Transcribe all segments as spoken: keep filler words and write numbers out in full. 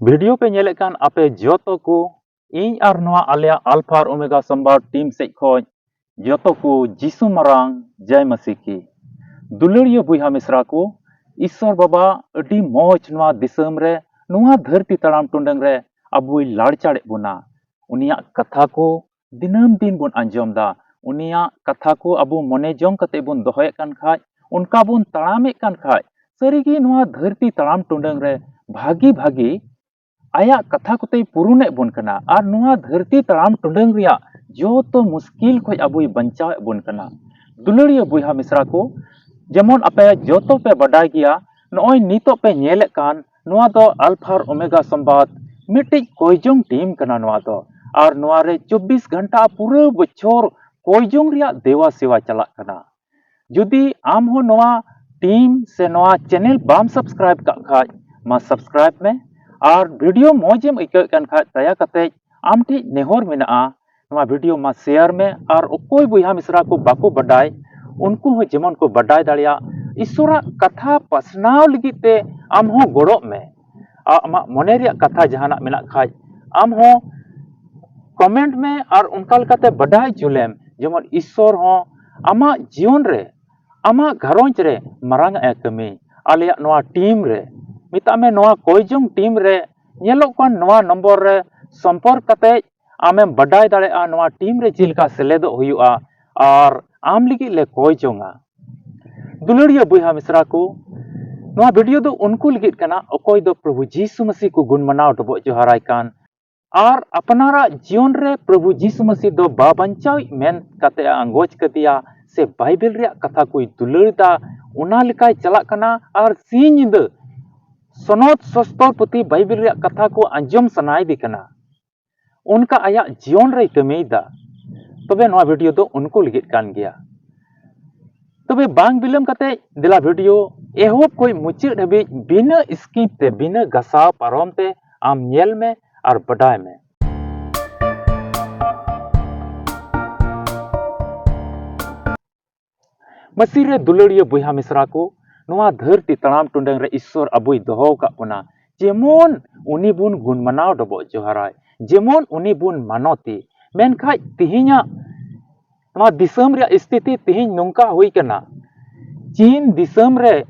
Video ᱯᱮ ᱧᱮᱞᱮᱫ ᱠᱟᱱ ᱟᱯᱮ ᱡᱚᱛᱚ ᱠᱚ, ᱤᱧ ᱟᱨ ᱱᱚᱣᱟ ᱟᱞᱮᱭᱟᱜ ᱟᱞᱯᱷᱟ ᱟᱨ ᱳᱢᱮᱜᱟ ᱥᱚᱢᱵᱟᱫ ᱴᱤᱢ ᱥᱮᱫ ᱠᱷᱚᱱ ᱡᱚᱛᱚ ᱠᱚ ᱡᱤᱥᱩ ᱢᱟᱨᱟᱝ ᱡᱟᱭ ᱢᱟᱹᱥᱤ ᱠᱤ᱾ ᱫᱩᱞᱟᱹᱲᱤᱭᱟᱹ ᱵᱚᱭᱦᱟ ᱢᱤᱥᱨᱟ ᱠᱚ, ᱤᱥᱥᱚᱨ ᱵᱟᱵᱟ ᱟᱹᱰᱤ ᱢᱚᱡᱽ ᱱᱚᱣᱟ ᱫᱤᱥᱚᱢ ᱨᱮ, ᱱᱚᱣᱟ ᱫᱷᱟᱹᱨᱛᱤ ᱛᱟᱲᱟᱢ ᱴᱩᱰᱟᱹᱝ ᱨᱮ ᱟᱵᱚᱭ ᱞᱟᱲᱪᱟᱲᱮᱫ ᱵᱚᱱᱟ᱾ ᱩᱱᱤᱭᱟᱜ ᱠᱟᱛᱷᱟ ᱠᱚ ᱫᱤᱱᱟᱹᱢ ᱫᱤᱱ ᱵᱚᱱ ᱟᱸᱡᱚᱢ ᱫᱟ, ᱩᱱᱤᱭᱟᱜ ᱠᱟᱛᱷᱟ ᱠᱚ ᱟᱵᱚ ᱢᱚᱱᱮ ᱡᱚᱝ ᱠᱟᱛᱮ ᱵᱚᱱ ᱫᱚᱦᱚᱭᱮᱫ ᱠᱟᱱ ᱠᱷᱟᱡ, ᱚᱱᱠᱟ ᱵᱚᱱ ᱛᱟᱲᱟᱢᱮᱫ ᱠᱟᱱ ᱠᱷᱟᱡ, ᱥᱟᱹᱨᱤᱜᱮ ᱱᱚᱣᱟ ᱫᱷᱟᱹᱨᱛᱤ ᱛᱟᱲᱟᱢ ᱴᱩᱰᱟᱹᱝ ᱨᱮ ᱵᱷᱟᱜᱤ ᱵᱷᱟᱜᱤ ᱟᱭᱟᱜ ᱠᱟᱛᱷᱟ ᱠᱚᱛᱮᱭ ᱯᱩᱨᱩᱱᱮᱫ ᱵᱚᱱ ᱠᱟᱱᱟ ᱟᱨ ᱱᱚᱣᱟ ᱫᱷᱟᱹᱨᱛᱤ ᱛᱟᱲᱟᱢ ᱴᱩᱰᱟᱹᱝ ᱨᱮᱭᱟᱜ ᱡᱚᱛᱚ ᱢᱩᱥᱠᱤᱞ ᱠᱷᱚᱡ ᱟᱵᱚᱭ ᱵᱟᱧᱪᱟᱣᱮᱫ ᱵᱚᱱ ᱠᱟᱱᱟ᱾ ᱫᱩᱞᱟᱹᱲᱤᱭᱟᱹ ᱵᱚᱭᱦᱟ ᱢᱤᱥᱨᱟ ᱠᱚ, ᱡᱮᱢᱚᱱ ᱟᱯᱮ ᱡᱚᱛᱚ ᱯᱮ ᱵᱟᱰᱟᱭ ᱜᱮᱭᱟ, ᱱᱚᱜᱼᱚᱭ ᱱᱤᱛᱚᱜ ᱯᱮ ᱧᱮᱞᱮᱫ ᱠᱟᱱ, ᱱᱚᱣᱟ ᱫᱚ ᱟᱞᱯᱷᱟ ᱟᱨ ᱳᱢᱮᱜᱟ ᱥᱚᱢᱵᱟᱫ ᱢᱤᱫᱴᱤᱡ ᱠᱚᱭᱡᱚᱝ ᱴᱤᱢ ᱠᱟᱱᱟ ᱱᱚᱣᱟ ᱫᱚ᱾ ᱟᱨ ᱱᱚᱣᱟ ᱨᱮ ᱪᱚᱵᱵᱤᱥ ᱜᱷᱚᱱᱴᱟ ᱯᱩᱨᱟᱹ ᱵᱚᱪᱷᱚᱨ ᱠᱚᱭᱡᱚᱝ ᱨᱮᱭᱟᱜ ᱫᱮᱣᱟ ᱥᱮᱣᱟ ᱪᱟᱞᱟᱜ ᱠᱟᱱᱟ᱾ ᱡᱩᱫᱤ ᱟᱢ ᱦᱚᱸ ᱱᱚᱣᱟ ᱴᱤᱢ ᱥᱮ ᱱᱚᱣᱟ ᱪᱮᱱᱮᱞ ᱵᱟᱢ ᱥᱟᱵᱥᱠᱨᱟᱭᱤᱵ ᱠᱟᱜ ᱠᱷᱟᱡ, ᱢᱟ ᱥᱟᱵᱥᱠᱨᱟᱭᱤᱵ ᱢᱮ᱾ ᱟᱨ ᱵᱷᱤᱰᱤᱭᱳ ᱢᱚᱡᱽ ᱮᱢ ᱟᱹᱭᱠᱟᱹᱣᱮᱫ ᱠᱟᱱ ᱠᱷᱟᱡ, ᱫᱟᱭᱟ ᱠᱟᱛᱮ ᱟᱢ ᱴᱷᱮᱡ ᱱᱮᱦᱚᱨ ᱢᱮᱱᱟᱜᱼᱟ, ᱱᱚᱣᱟ ᱵᱷᱤᱰᱤᱭᱳ ᱢᱟ ᱥᱮᱭᱟᱨ ᱢᱮ᱾ ᱟᱨ ᱚᱠᱚᱭ ᱵᱚᱭᱦᱟ ᱢᱤᱥᱨᱟ ᱠᱚ ᱵᱟᱠᱚ ᱵᱟᱰᱟᱭ, ᱩᱱᱠᱩ ᱦᱚᱸ ᱡᱮᱢᱚᱱ ᱠᱚ ᱵᱟᱰᱟᱭ ᱫᱟᱲᱮᱭᱟᱜ, ᱤᱥᱥᱚᱨᱟᱜ ᱠᱟᱛᱷᱟ ᱯᱟᱥᱱᱟᱣ ᱞᱟᱹᱜᱤᱫ ᱛᱮ ᱟᱢ ᱦᱚᱸ ᱜᱚᱲᱚᱜ ᱢᱮ᱾ ᱟᱢᱟᱜ ᱢᱚᱱᱮ ᱨᱮᱭᱟᱜ ᱠᱟᱛᱷᱟ ᱡᱟᱦᱟᱱᱟᱜ ᱢᱮᱱᱟᱜ ᱠᱷᱟᱡ, ᱟᱢ ᱦᱚᱸ ᱠᱚᱢᱮᱱᱴ ᱢᱮ ᱟᱨ ᱚᱱᱠᱟ ᱞᱮᱠᱟᱛᱮ ᱵᱟᱰᱟᱭ ᱦᱚᱪᱚ ᱞᱮᱢ, ᱡᱮᱢᱚᱱ ᱤᱥᱥᱚᱨ ᱦᱚᱸ ᱟᱢᱟᱜ ᱡᱤᱭᱚᱱ ᱨᱮ, ᱟᱢᱟᱜ ᱜᱷᱟᱨᱚᱸᱡᱽ ᱨᱮ ᱢᱟᱨᱟᱝ ᱟᱜ ᱮ ᱠᱟᱹᱢᱤ᱾ ᱟᱞᱮᱭᱟᱜ ᱱᱚᱣᱟ ᱴᱤᱢ ᱨᱮ, ᱢᱮᱛᱟᱜ ᱢᱮ, ᱱᱚᱣᱟ ᱠᱚᱭᱡᱚᱝ ᱴᱤᱢ ᱨᱮ ᱧᱮᱞᱚᱜ ᱠᱟᱱ ᱱᱚᱣᱟ ᱱᱚᱢᱵᱚᱨ ᱨᱮ ᱥᱚᱢᱯᱚᱨᱠ ᱠᱟᱛᱮ ᱟᱢᱮᱢ ᱵᱟᱰᱟᱭ ᱫᱟᱲᱮᱭᱟᱜᱼᱟ ᱱᱚᱣᱟ ᱴᱤᱢ ᱨᱮ ᱪᱮᱫ ᱞᱮᱠᱟ ᱥᱮᱞᱮᱫᱚᱜ ᱦᱩᱭᱩᱜᱼᱟ ᱟᱨ ᱟᱢ ᱞᱟᱹᱜᱤᱫ ᱞᱮ ᱠᱚᱭ ᱡᱚᱝᱟ᱾ ᱫᱩᱞᱟᱹᱲᱤᱭᱟᱹ ᱵᱚᱭᱦᱟ ᱢᱤᱥᱨᱟ ᱠᱚ, ᱱᱚᱣᱟ ᱵᱷᱤᱰᱤᱭᱳ ᱫᱚ ᱩᱱᱠᱩ ᱞᱟᱹᱜᱤᱫ ᱠᱟᱱᱟ, ᱚᱠᱚᱭ ᱫᱚ ᱯᱨᱚᱵᱷᱩ ᱡᱤᱥᱩ ᱢᱟᱹᱥᱤ ᱠᱚ ᱜᱩᱱ ᱢᱟᱱᱟᱣ ᱰᱚᱵᱚᱜ ᱡᱚᱦᱟᱨᱟᱭ ᱠᱟᱱ ᱟᱨ ᱟᱯᱱᱟᱨᱟᱜ ᱡᱤᱭᱚᱱ ᱨᱮ ᱯᱨᱚᱵᱷᱩ ᱡᱤᱥᱩ ᱢᱟᱹᱥᱤ ᱫᱚ ᱵᱟᱵᱟᱧᱪᱟᱣᱤᱡ ᱢᱮᱱ ᱠᱟᱛᱮ ᱮ ᱟᱸᱜᱚᱪ ᱠᱟᱫᱮᱭᱟ ᱥᱮ ᱵᱟᱭᱵᱮᱞ ᱨᱮᱭᱟᱜ ᱠᱟᱛᱷᱟ ᱠᱚᱭ ᱫᱩᱞᱟᱹᱲ ᱮᱫᱟ, ᱚᱱᱟ ᱞᱮᱠᱟᱭ ᱪᱟᱞᱟᱜ ᱠᱟᱱᱟ ᱟᱨ ᱥᱤᱧ ᱧᱤᱫᱟᱹ ᱥᱚᱱᱚᱛ ᱥᱚᱥᱛᱚᱨ ᱯᱩᱛᱷᱤ ᱵᱟᱭᱵᱮᱞ ᱨᱮᱭᱟᱜ ᱠᱟᱛᱷᱟ ᱠᱚ ᱟᱸᱡᱚᱢ ᱥᱟᱱᱟᱭᱮᱫᱮ ᱠᱟᱱᱟ, ᱚᱱᱠᱟ ᱟᱭᱟᱜ ᱡᱤᱭᱚᱱ ᱨᱮᱭ ᱠᱟᱹᱢᱤᱭᱮᱫᱟ, ᱛᱚᱵᱮ ᱱᱚᱣᱟ ᱵᱷᱤᱰᱤᱭᱳ ᱫᱚ ᱩᱱᱠᱩ ᱞᱟᱹᱜᱤᱫ ᱠᱟᱱ ᱜᱮᱭᱟ᱾ ᱛᱚᱵᱮ ᱵᱟᱝ ᱵᱤᱞᱚᱢ ᱠᱟᱛᱮ ᱫᱮᱞᱟ ᱵᱷᱤᱰᱤᱭᱳ ᱮᱦᱚᱵ ᱠᱷᱚᱱ ᱢᱩᱪᱟᱹᱫ ᱦᱟᱹᱵᱤᱡ ᱵᱤᱱᱟᱹ skip ᱛᱮ, ᱵᱤᱱᱟᱹ ᱜᱷᱟᱥᱟᱣ ᱯᱟᱨᱚᱢ ᱛᱮ ᱟᱢ ᱧᱮᱞ ᱢᱮ ᱟᱨ ᱵᱟᱰᱟᱭ ᱢᱮ᱾ ᱢᱟᱹᱥᱤ ᱨᱮ ᱫᱩᱞᱟᱹᱲᱤᱭᱟᱹ ᱵᱚᱭᱦᱟ ᱢᱤᱥᱨᱟ ᱠᱚ, ᱱᱚᱣᱟ ᱫᱷᱟᱹᱨᱛᱤ ᱛᱟᱲᱟᱢ ᱴᱩᱰᱟᱹᱝ ᱨᱮ ᱤᱥᱥᱚᱨ ᱟᱵᱚᱭ ᱫᱚᱦᱚ ᱟᱠᱟᱫ ᱵᱚᱱᱟ᱾ ᱡᱮᱢᱚᱱ ᱩᱱᱤ ᱵᱚᱱ ᱜᱩᱱ ᱢᱟᱱᱟᱣ ᱰᱚᱵᱚᱜ ᱡᱚᱦᱟᱨᱟᱭ, ᱡᱮᱢᱚᱱ ᱩᱱᱤ ᱵᱚᱱ ᱢᱟᱱᱚᱛᱮ᱾ ᱢᱮᱱᱠᱷᱟᱡ ᱛᱤᱦᱤᱧᱟᱜ ᱱᱚᱣᱟ ᱫᱤᱥᱚᱢ ᱨᱮᱭᱟᱜ ᱥᱛᱷᱤᱛᱤ ᱛᱤᱦᱤᱧ ᱱᱚᱝᱠᱟ ᱦᱩᱭ ᱠᱟᱱᱟ, ᱪᱤᱱ ᱫᱤᱥᱚᱢ ᱨᱮ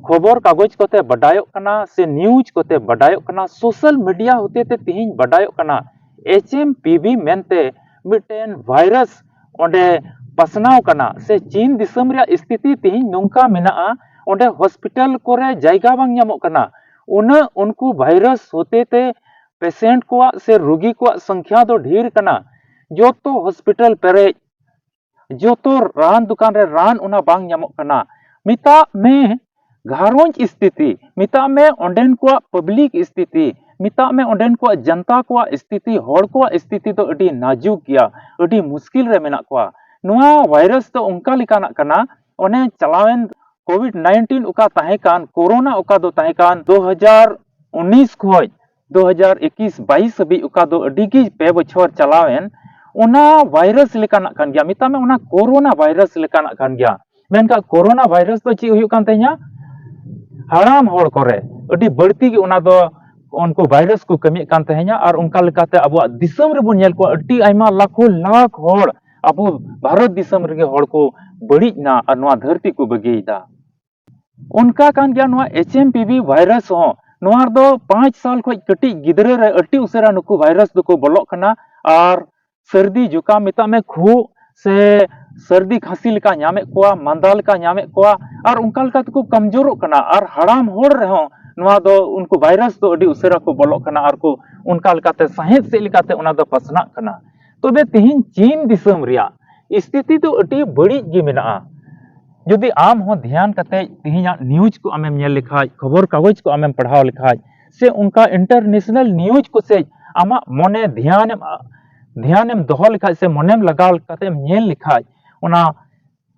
ᱠᱷᱚᱵᱚᱨ ᱠᱟᱜᱚᱡᱽ ᱠᱚᱛᱮ ᱵᱟᱰᱟᱭᱚᱜ ᱠᱟᱱᱟ ᱥᱮ news ᱠᱚᱛᱮ ᱵᱟᱰᱟᱭᱚᱜ ᱠᱟᱱᱟ, social media ᱦᱚᱛᱮ ᱛᱮ ᱛᱤᱦᱤᱧ ᱵᱟᱰᱟᱭᱚᱜ ᱠᱟᱱᱟ, H M P V ᱢᱮᱱᱛᱮ ᱢᱤᱫᱴᱮᱱ virus ᱚᱸᱰᱮ ᱯᱟᱥᱱᱟᱣ ᱠᱟᱱᱟ, ᱥᱮ ᱪᱤᱱ ᱫᱤᱥᱚᱢ ᱨᱮᱭᱟᱜ ᱥᱛᱷᱤᱛᱤ ᱛᱤᱦᱤᱧ ᱱᱚᱝᱠᱟ ᱢᱮᱱᱟᱜᱼᱟ, ᱚᱸᱰᱮ hospital ᱠᱚᱨᱮ ᱡᱟᱭᱜᱟ ᱵᱟᱝ ᱧᱟᱢᱚᱜ ᱠᱟᱱᱟ᱾ ᱩᱱᱟᱹᱜ ᱩᱱᱠᱩ virus ᱦᱚᱛᱮ ᱛᱮ patient ᱠᱚᱣᱟᱜ ᱥᱮ ᱨᱩᱜᱤ ᱠᱚᱣᱟᱜ ᱥᱚᱝᱠᱷᱭᱟ ᱫᱚ ᱰᱷᱮᱨ ᱠᱟᱱᱟ, ᱡᱚᱛᱚ hospital ᱯᱮᱨᱮᱡ, ᱡᱚᱛᱚ ᱨᱟᱱ ᱫᱚᱠᱟᱱ ᱨᱮ ᱨᱟᱱ ᱚᱱᱟ ᱵᱟᱝ ᱧᱟᱢᱚᱜ ᱠᱟᱱᱟ᱾ ᱢᱮᱛᱟᱜ ᱢᱮ ᱜᱷᱟᱨᱚᱸᱡᱽ ᱥᱛᱷᱤᱛᱤ, ᱢᱮᱛᱟᱜ ᱢᱮ ᱚᱸᱰᱮᱱ ᱠᱚᱣᱟᱜ public ᱥᱛᱷᱤᱛᱤ, ᱢᱮᱛᱟᱜ ᱢᱮ ᱚᱸᱰᱮᱱ ᱠᱚᱣᱟᱜ ᱡᱚᱱᱛᱟ ᱠᱚᱣᱟᱜ ᱥᱛᱷᱤᱛᱤ, ᱦᱚᱲ ᱠᱚᱣᱟᱜ ᱥᱛᱷᱤᱛᱤ ᱫᱚ ᱟᱹᱰᱤ ᱱᱟᱡᱩᱠ ᱜᱮᱭᱟ, ᱟᱹᱰᱤ ᱢᱩᱥᱠᱤᱞ ᱨᱮ ᱢᱮᱱᱟᱜ ᱠᱚᱣᱟ᱾ ᱱᱚᱣᱟ virus ᱫᱚ ᱚᱱᱠᱟ ᱞᱮᱠᱟᱱᱟᱜ ᱠᱟᱱᱟ, ᱚᱱᱮ ᱪᱟᱞᱟᱣᱮᱱ COVID nineteen ᱚᱠᱟ ᱛᱟᱦᱮᱸ ᱠᱟᱱ, ᱠᱳᱨᱳᱱᱟ ᱚᱠᱟ ᱫᱚ ᱛᱟᱦᱮᱸ ᱠᱟᱱ ᱫᱩ ᱦᱟᱡᱟᱨ ᱩᱱᱤᱥ ᱠᱷᱚᱡ ᱫᱩ ᱦᱟᱡᱟᱨ ᱮᱠᱤᱥ ᱵᱟᱭᱤᱥ ᱦᱟᱹᱵᱤᱡ, ᱚᱠᱟ ᱫᱚ ᱟᱹᱰᱤ ᱜᱮ ᱯᱮ ᱵᱚᱪᱷᱚᱨ ᱪᱟᱞᱟᱣᱮᱱ, ᱚᱱᱟ virus ᱞᱮᱠᱟᱱᱟᱜ ᱠᱟᱱ ᱜᱮᱭᱟ, ᱢᱮᱛᱟᱜ ᱢᱮ ᱚᱱᱟ ᱠᱳᱨᱳᱱᱟ virus ᱞᱮᱠᱟᱱᱟᱜ ᱠᱟᱱ ᱜᱮᱭᱟ᱾ ᱢᱮᱱᱠᱷᱟᱱ ᱠᱳᱨᱳᱱᱟ virus ᱫᱚ ᱪᱮᱫ ᱦᱩᱭᱩᱜ ᱠᱟᱱ ᱛᱟᱦᱮᱸᱧᱟ? ᱦᱟᱲᱟᱢ ᱦᱚᱲ ᱠᱚᱨᱮ ᱟᱹᱰᱤ ᱵᱟᱹᱲᱛᱤ ᱜᱮ ᱚᱱᱟ ᱫᱚ ᱩᱱᱠᱩ virus ᱠᱚ ᱠᱟᱹᱢᱤᱭᱮᱫ ᱠᱟᱱ ᱛᱟᱦᱮᱸᱧᱟ᱾ ᱟᱨ ᱚᱱᱠᱟ ᱞᱮᱠᱟᱛᱮ ᱟᱵᱚᱣᱟᱜ ᱫᱤᱥᱚᱢ ᱨᱮᱵᱚᱱ ᱧᱮᱞ ᱠᱚᱣᱟ, ᱟᱹᱰᱤ ᱟᱭᱢᱟ ᱞᱟᱠᱷᱚ ᱞᱟᱠᱷ ᱦᱚᱲ ᱟᱵᱚ ᱵᱷᱟᱨᱚᱛ ᱫᱤᱥᱚᱢ ᱨᱮᱜᱮ ᱦᱚᱲ ᱠᱚ ᱵᱟᱹᱲᱤᱡ ᱮᱱᱟ ᱟᱨ ᱱᱚᱣᱟ ᱫᱷᱟᱹᱨᱛᱤ ᱠᱚ ᱵᱟᱹᱜᱤᱭᱮᱫᱟ᱾ ᱚᱱᱠᱟ ᱠᱟᱱ ᱜᱮᱭᱟ ᱱᱚᱣᱟ H M P V virus ᱦᱚᱸ᱾ ᱱᱚᱣᱟ ᱨᱮᱫᱚ ᱯᱟᱸᱪ ᱥᱟᱞ ᱠᱷᱚᱡ ᱠᱟᱹᱴᱤᱡ ᱜᱤᱫᱽᱨᱟᱹ ᱨᱮ ᱟᱹᱰᱤ ᱩᱥᱟᱹᱨᱟ ᱱᱩᱠᱩ virus ᱫᱚᱠᱚ ᱵᱚᱞᱚᱜ ᱠᱟᱱᱟ᱾ ᱟᱨ ᱥᱟᱹᱨᱫᱤ ᱡᱩᱠᱟᱢ, ᱢᱮᱛᱟᱜ ᱢᱮ ᱠᱷᱩᱜ ᱥᱮ ᱥᱟᱹᱨᱫᱤ ᱠᱷᱟᱸᱥᱤ ᱞᱮᱠᱟ ᱧᱟᱢᱮᱫ ᱠᱚᱣᱟ, ᱢᱟᱸᱫᱟ ᱞᱮᱠᱟ ᱧᱟᱢᱮᱫ ᱠᱚᱣᱟ, ᱟᱨ ᱚᱱᱠᱟ ᱞᱮᱠᱟ ᱛᱮᱠᱚ ᱠᱚᱢᱡᱳᱨᱚᱜ ᱠᱟᱱᱟ᱾ ᱟᱨ ᱦᱟᱲᱟᱢ ᱦᱚᱲ ᱨᱮᱦᱚᱸ ᱱᱚᱣᱟ ᱫᱚ, ᱩᱱᱠᱩ virus ᱫᱚ ᱟᱹᱰᱤ ᱩᱥᱟᱹᱨᱟ ᱠᱚ ᱵᱚᱞᱚᱜ ᱠᱟᱱᱟ, ᱟᱨ ᱠᱚ ᱚᱱᱠᱟ ᱞᱮᱠᱟᱛᱮ ᱥᱟᱸᱦᱮᱫ ᱥᱮᱫ ᱞᱮᱠᱟᱛᱮ ᱚᱱᱟ ᱫᱚ ᱯᱟᱥᱱᱟᱜ ᱠᱟᱱᱟ᱾ ᱛᱚᱵᱮ ᱛᱮᱦᱮᱧ ᱪᱤᱱ ᱫᱤᱥᱚᱢ ᱨᱮᱭᱟᱜ ᱥᱛᱷᱤᱛᱤ ᱫᱚ ᱟᱹᱰᱤ ᱵᱟᱹᱲᱤᱡ ᱜᱮ ᱢᱮᱱᱟᱜᱼᱟ᱾ ᱡᱩᱫᱤ ᱟᱢ ᱦᱚᱸ ᱫᱷᱮᱭᱟᱱ ᱠᱟᱛᱮ ᱛᱮᱦᱮᱧᱟᱜ news ᱠᱚ ᱟᱢᱮᱢ ᱧᱮᱞ ᱞᱮᱠᱷᱟᱡ, ᱠᱷᱚᱵᱚᱨ ᱠᱟᱜᱚᱡᱽ ᱠᱚ ᱟᱢᱮᱢ ᱯᱟᱲᱦᱟᱣ ᱞᱮᱠᱷᱟᱡ, ᱥᱮ ᱚᱱᱠᱟ international news ᱠᱚ ᱥᱮᱡ ᱟᱢᱟᱜ ᱢᱚᱱᱮ ᱫᱷᱮᱭᱟᱱᱮᱢ, ᱫᱷᱮᱭᱟᱱᱮᱢ ᱫᱚᱦᱚ ᱞᱮᱠᱷᱟᱡ ᱥᱮ ᱢᱚᱱᱮᱢ ᱞᱟᱜᱟᱣ ᱠᱟᱛᱮᱢ ᱧᱮᱞ ᱞᱮᱠᱷᱟᱡ, ᱚᱱᱟ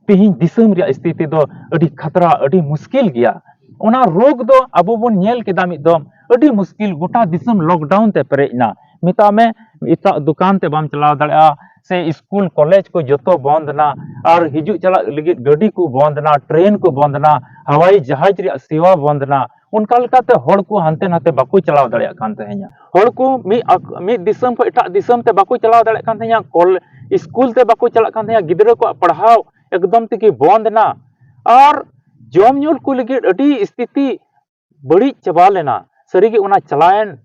ᱛᱮᱦᱮᱧ ᱫᱤᱥᱚᱢ ᱨᱮᱭᱟᱜ ᱥᱛᱷᱤᱛᱤ ᱫᱚ ᱟᱹᱰᱤ ᱠᱷᱟᱛᱨᱟ, ᱟᱹᱰᱤ ᱢᱩᱥᱠᱤᱞ ᱜᱮᱭᱟ᱾ ᱚᱱᱟ ᱨᱳᱜᱽ ᱫᱚ ᱟᱵᱚ ᱵᱚᱱ ᱧᱮᱞ ᱠᱮᱫᱟ, ᱢᱤᱫ ᱫᱚᱢ ᱟᱹᱰᱤ ᱢᱩᱥᱠᱤᱞ, ᱜᱚᱴᱟ ᱫᱤᱥᱚᱢ lockdown ᱛᱮ ᱯᱮᱨᱮᱡ ᱮᱱᱟ᱾ ᱢᱮᱛᱟᱜ ᱢᱮ ᱮᱴᱟᱜ ᱫᱚᱠᱟᱱ ᱛᱮ ᱵᱟᱢ ᱪᱟᱞᱟᱣ ᱫᱟᱲᱮᱭᱟᱜᱼᱟ, ᱥᱮ ᱥᱠᱩᱞ ᱠᱚᱞᱮᱡᱽ ᱠᱚ ᱡᱚᱛᱚ ᱵᱚᱱᱫ ᱮᱱᱟ, ᱟᱨ ᱦᱤᱡᱩᱜ ᱪᱟᱞᱟᱜ ᱞᱟᱹᱜᱤᱫ ᱜᱟᱹᱰᱤ ᱠᱚ ᱵᱚᱱᱫ ᱮᱱᱟ, ᱴᱨᱮᱱ ᱠᱚ ᱵᱚᱱᱫ ᱮᱱᱟ, ᱦᱟᱣᱟᱭ ᱡᱟᱦᱟᱡᱽ ᱨᱮᱭᱟᱜ ᱥᱮᱣᱟ ᱵᱚᱱᱫ ᱮᱱᱟ᱾ ᱚᱱᱠᱟ ᱞᱮᱠᱟᱛᱮ ᱦᱚᱲ ᱠᱚ ᱦᱟᱱᱛᱮ ᱱᱟᱛᱮ ᱵᱟᱠᱚ ᱪᱟᱞᱟᱣ ᱫᱟᱲᱮᱭᱟᱜ ᱠᱟᱱ ᱛᱟᱦᱮᱸᱧᱟ᱾ ᱦᱚᱲ ᱠᱚ ᱢᱤᱫ ᱟᱠ-, ᱢᱤᱫ ᱫᱤᱥᱚᱢ ᱠᱷᱚᱱ ᱮᱴᱟᱜ ᱫᱤᱥᱚᱢ ᱛᱮ ᱵᱟᱠᱚ ᱪᱟᱞᱟᱣ ᱫᱟᱲᱮᱭᱟᱜ ᱠᱟᱱ ᱛᱟᱦᱮᱸᱧᱟ, ᱠᱚᱞ-, ᱥᱠᱩᱞ ᱛᱮ ᱵᱟᱠᱚ ᱪᱟᱞᱟᱜ ᱠᱟᱱ ᱛᱟᱦᱮᱸᱧᱟ, ᱜᱤᱫᱽᱨᱟᱹ ᱠᱚᱣᱟᱜ ᱯᱟᱲᱦᱟᱣ ᱮᱠᱫᱚᱢ ᱛᱮᱜᱮ ᱵᱚᱱᱫ ᱮᱱᱟ᱾ ᱟᱨ ᱡᱚᱢ ᱧᱩ ᱠᱚ ᱞᱟᱹᱜᱤᱫ ᱟᱹᱰᱤ ᱥᱛᱷᱤᱛᱤ ᱵᱟᱹᱲᱤᱡ ᱪᱟᱵᱟ ᱞᱮᱱᱟ᱾ ᱥᱟᱹᱨᱤᱜᱮ ᱚᱱᱟ ᱪᱟᱞᱟᱣᱮᱱ,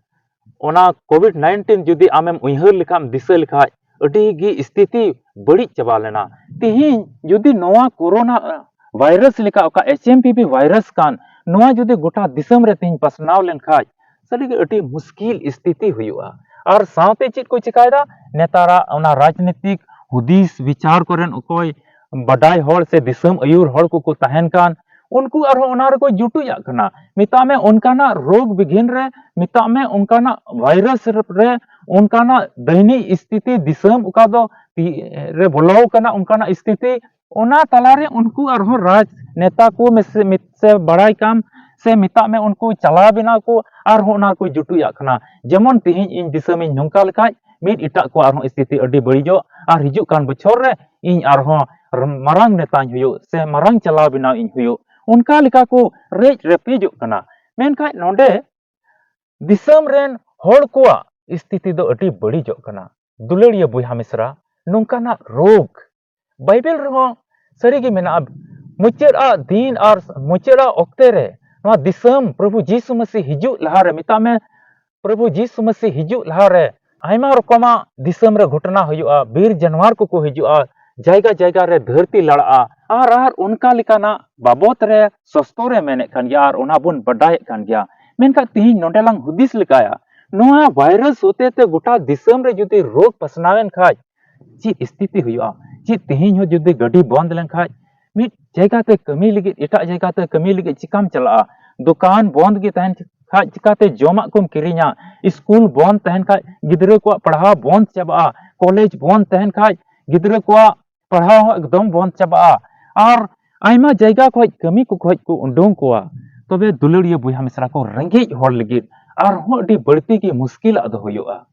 ᱚᱱᱟ ᱠᱳᱵᱷᱤᱰ ᱱᱟᱭᱤᱱᱴᱤᱱ ᱡᱩᱫᱤ ᱟᱢᱮᱢ ᱩᱭᱦᱟᱹᱨ ᱞᱮᱠᱷᱟᱱ, ᱫᱤᱥᱟᱹ ᱞᱮᱠᱷᱟᱡ, ᱟᱹᱰᱤ ᱜᱮ ᱥᱛᱷᱤᱛᱤ ᱵᱟᱹᱲᱤᱡ ᱪᱟᱵᱟ ᱞᱮᱱᱟ᱾ ᱛᱤᱦᱤᱧ ᱡᱩᱫᱤ ᱱᱚᱣᱟ ᱠᱳᱨᱳᱱᱟ ᱵᱷᱟᱭᱨᱟᱥ ᱞᱮᱠᱟ ᱚᱠᱟ ᱮᱪ ᱮᱢ ᱯᱤ ᱵᱷᱤ ᱵᱷᱟᱭᱨᱟᱥ ᱠᱟᱱ, ᱱᱚᱣᱟ ᱡᱩᱫᱤ ᱜᱚᱴᱟ ᱫᱤᱥᱚᱢ ᱨᱮ ᱛᱤᱦᱤᱧ ᱯᱟᱥᱱᱟᱣ ᱞᱮᱱᱠᱷᱟᱡ, ᱥᱟᱹᱨᱤᱜᱮ ᱟᱹᱰᱤ ᱢᱩᱥᱠᱤᱞ ᱥᱛᱷᱤᱛᱤ ᱦᱩᱭᱩᱜᱼᱟ᱾ ᱟᱨ ᱥᱟᱶᱛᱮ ᱪᱮᱫ ᱠᱚ ᱪᱤᱠᱟᱭᱮᱫᱟ, ᱱᱮᱛᱟᱨᱟᱜ ᱚᱱᱟ ᱨᱟᱡᱽᱱᱤᱛᱤᱠ ᱦᱩᱫᱤᱥ ᱵᱤᱪᱟᱨ ᱠᱚᱨᱮᱱ ᱚᱠᱚᱭ ᱵᱟᱰᱟᱭ ᱦᱚᱲ ᱥᱮ ᱫᱤᱥᱚᱢ ᱟᱹᱭᱩᱨ ᱦᱚᱲ ᱠᱚᱠᱚ ᱛᱟᱦᱮᱱ ᱠᱟᱱ, ᱩᱱᱠᱩ ᱟᱨᱦᱚᱸ ᱚᱱᱟ ᱨᱮᱠᱚ ᱡᱩᱴᱩᱡᱟᱜ ᱠᱟᱱᱟ᱾ ᱢᱮᱛᱟᱜ ᱢᱮ ᱚᱱᱠᱟᱱᱟᱜ ᱨᱳᱜᱽ ᱵᱤᱜᱷᱤᱱ ᱨᱮ, ᱢᱮᱛᱟᱜ ᱢᱮ ᱚᱱᱠᱟᱱᱟᱜ ᱵᱷᱟᱭᱨᱟᱥ ᱨᱮ, ᱚᱱᱠᱟᱱᱟᱜ ᱫᱟᱹᱭᱱᱤ ᱥᱛᱷᱤᱛᱤ ᱫᱤᱥᱚᱢ ᱚᱠᱟ ᱫᱚ ᱛᱤ ᱨᱮ ᱵᱚᱞᱚ ᱠᱟᱱᱟ, ᱚᱱᱠᱟᱱᱟᱜ ᱥᱛᱷᱤᱛᱤ, ᱚᱱᱟ ᱛᱟᱞᱟᱨᱮ ᱩᱱᱠᱩ ᱟᱨᱦᱚᱸ ᱨᱟᱡᱽ ᱱᱮᱛᱟ ᱠᱚ ᱢᱮᱥᱮ, ᱢᱤᱫ ᱥᱮ ᱵᱟᱲᱟᱭ ᱠᱟᱢ ᱥᱮ ᱢᱮᱛᱟᱜ ᱢᱮ ᱩᱱᱠᱩ ᱪᱟᱞᱟᱣ ᱵᱮᱱᱟᱣ ᱠᱚ ᱟᱨᱦᱚᱸ ᱚᱱᱟ ᱠᱚ ᱡᱩᱴᱩᱡᱟᱜ ᱠᱟᱱᱟ᱾ ᱡᱮᱢᱚᱱ ᱛᱤᱦᱤᱧ ᱤᱧ ᱫᱤᱥᱚᱢᱤᱧ ᱱᱚᱝᱠᱟ ᱞᱮᱠᱷᱟᱡ ᱢᱤᱫ ᱮᱴᱟᱜ ᱠᱚ ᱟᱨᱦᱚᱸ ᱥᱛᱷᱤᱛᱤ ᱟᱹᱰᱤ ᱵᱟᱹᱲᱤᱡᱚᱜ, ᱟᱨ ᱦᱤᱡᱩᱜ ᱠᱟᱱ ᱵᱚᱪᱷᱚᱨ ᱨᱮ ᱤᱧ ᱟᱨᱦᱚᱸ ᱢᱟᱨᱟᱝ ᱱᱮᱛᱟᱧ ᱦᱩᱭᱩᱜ ᱥᱮ ᱢᱟᱨᱟᱝ ᱪᱟᱞᱟᱣ ᱵᱮᱱᱟᱣ ᱤᱧ ᱦᱩᱭᱩᱜ, ᱚᱱᱠᱟ ᱞᱮᱠᱟ ᱠᱚ ᱨᱮᱡ ᱨᱮᱯᱮᱡᱚᱜ ᱠᱟᱱᱟ᱾ ᱢᱮᱱᱠᱷᱟᱱ ᱱᱚᱰᱮ ᱫᱤᱥᱚᱢ ᱨᱮᱱ ᱦᱚᱲ ᱠᱚᱣᱟᱜ ᱥᱛᱷᱤᱛᱤ ᱫᱚ ᱟᱹᱰᱤ ᱵᱟᱹᱲᱤᱡᱚᱜ ᱠᱟᱱᱟ᱾ ᱫᱩᱞᱟᱹᱲᱤᱭᱟᱹ ᱵᱚᱭᱦᱟ ᱢᱤᱥᱨᱟ, ᱱᱚᱝᱠᱟᱱᱟᱜ ᱨᱳᱜᱽ ᱵᱟᱭᱵᱮᱞ ᱨᱮᱦᱚᱸ ᱥᱟᱹᱨᱤᱜᱮ ᱢᱮᱱᱟᱜᱼᱟ᱾ ᱢᱩᱪᱟᱹᱫ ᱟᱜ ᱫᱤᱱ ᱟᱨ ᱢᱩᱪᱟᱹᱫ ᱟᱜ ᱚᱠᱛᱮ ᱨᱮ ᱱᱚᱣᱟ ᱫᱤᱥᱚᱢ ᱯᱨᱚᱵᱷᱩ ᱡᱤᱥᱩ ᱢᱟᱹᱥᱤ ᱦᱤᱡᱩᱜ ᱞᱟᱦᱟᱨᱮ, ᱢᱮᱛᱟᱜ ᱢᱮ ᱯᱨᱚᱵᱷᱩ ᱡᱤᱥᱩ ᱢᱟᱹᱥᱤ ᱦᱤᱡᱩᱜ ᱞᱟᱦᱟᱨᱮ ᱟᱭᱢᱟ ᱨᱚᱠᱚᱢᱟᱜ ᱫᱤᱥᱚᱢ ᱨᱮ ᱜᱷᱚᱴᱚᱱᱟ ᱦᱩᱭᱩᱜᱼᱟ᱾ ᱵᱤᱨ ᱡᱟᱱᱣᱟᱨ ᱠᱚᱠᱚ ᱦᱤᱡᱩᱜᱼᱟ, ᱡᱟᱭᱜᱟ ᱡᱟᱭᱜᱟ ᱨᱮ ᱫᱷᱟᱹᱨᱛᱤ ᱞᱟᱲᱟᱜᱼᱟ, ᱟᱨ, ᱟᱨ ᱚᱱᱠᱟ ᱞᱮᱠᱟᱱᱟᱜ ᱵᱟᱵᱚᱛ ᱨᱮ ᱥᱚᱥᱛᱚᱨ ᱮ ᱢᱮᱱᱮᱫ ᱠᱟᱱ ᱜᱮᱭᱟ, ᱟᱨ ᱚᱱᱟ ᱵᱚᱱ ᱵᱟᱰᱟᱭᱮᱫ ᱠᱟᱱ ᱜᱮᱭᱟ᱾ ᱢᱮᱱᱠᱷᱟᱱ ᱛᱤᱦᱤᱧ ᱱᱚᱰᱮ ᱞᱟᱝ ᱦᱩᱫᱤᱥ ᱞᱮᱠᱟᱭᱟ, ᱱᱚᱣᱟ ᱵᱷᱟᱭᱨᱟᱥ ᱦᱚᱛᱮ ᱛᱮ ᱜᱚᱴᱟ ᱫᱤᱥᱚᱢ ᱨᱮ ᱡᱩᱫᱤ ᱨᱳᱜᱽ ᱯᱟᱥᱱᱟᱣ ᱮᱱ ᱠᱷᱟᱡ, ᱪᱮᱫ ᱥᱛᱷᱤᱛᱤ ᱦᱩᱭᱩᱜᱼᱟ? ᱪᱮᱫ ᱛᱤᱦᱤᱧ ᱦᱚᱸ ᱡᱩᱫᱤ ᱜᱟᱹᱰᱤ ᱵᱚᱱᱫ ᱞᱮᱱᱠᱷᱟᱡ, ᱢᱤᱫ ᱡᱟᱭᱜᱟ ᱛᱮ ᱠᱟᱹᱢᱤ ᱞᱟᱹᱜᱤᱫ ᱮᱴᱟᱜ ᱡᱟᱭᱜᱟ ᱛᱮ ᱠᱟᱹᱢᱤ ᱞᱟᱹᱜᱤᱫ ᱪᱤᱠᱟᱢ ᱪᱟᱞᱟᱜᱼᱟ? ᱫᱚᱠᱟᱱ ᱵᱚᱱᱫ ᱜᱮ ᱛᱟᱦᱮᱱ ᱠᱷᱟᱡ ᱪᱤᱠᱟᱛᱮ ᱡᱚᱢᱟᱜ ᱠᱚᱢ ᱠᱤᱨᱤᱧᱟ? ᱥᱠᱩᱞ ᱵᱚᱱᱫ ᱛᱟᱦᱮᱱ ᱠᱷᱟᱡ ᱜᱤᱫᱽᱨᱟᱹ ᱠᱚᱣᱟᱜ ᱯᱟᱲᱦᱟᱣ ᱵᱚᱱᱫ ᱪᱟᱵᱟᱜᱼᱟ, ᱠᱚᱞᱮᱡᱽ ᱵᱚᱱᱫ ᱛᱟᱦᱮᱱ ᱠᱷᱟᱡ ᱜᱤᱫᱽᱨᱟᱹ ᱠᱚᱣᱟᱜ ᱯᱟᱲᱦᱟᱣ ᱦᱚᱸ ᱮᱠᱫᱚᱢ ᱵᱚᱱᱫ ᱪᱟᱵᱟᱜᱼᱟ᱾ ᱟᱨ ᱟᱭᱢᱟ ᱡᱟᱭᱜᱟ ᱠᱷᱚᱡ ᱠᱟᱹᱢᱤ ᱠᱚ ᱠᱷᱚᱡ ᱠᱚ ᱩᱰᱩᱝ ᱠᱚᱣᱟ᱾ ᱛᱚᱵᱮ ᱫᱩᱞᱟᱹᱲᱤᱭᱟᱹ ᱵᱚᱭᱦᱟ ᱢᱤᱥᱨᱟ ᱠᱚ, ᱨᱮᱸᱜᱮᱡ ᱦᱚᱲ ᱞᱟᱹᱜᱤᱫ ᱟᱨᱦᱚᱸ ᱟᱹᱰᱤ ᱵᱟᱹᱲᱛᱤ ᱜᱮ ᱢᱩᱥᱠᱤᱞᱟᱜ ᱫᱚ ᱦᱩᱭᱩᱜᱼᱟ᱾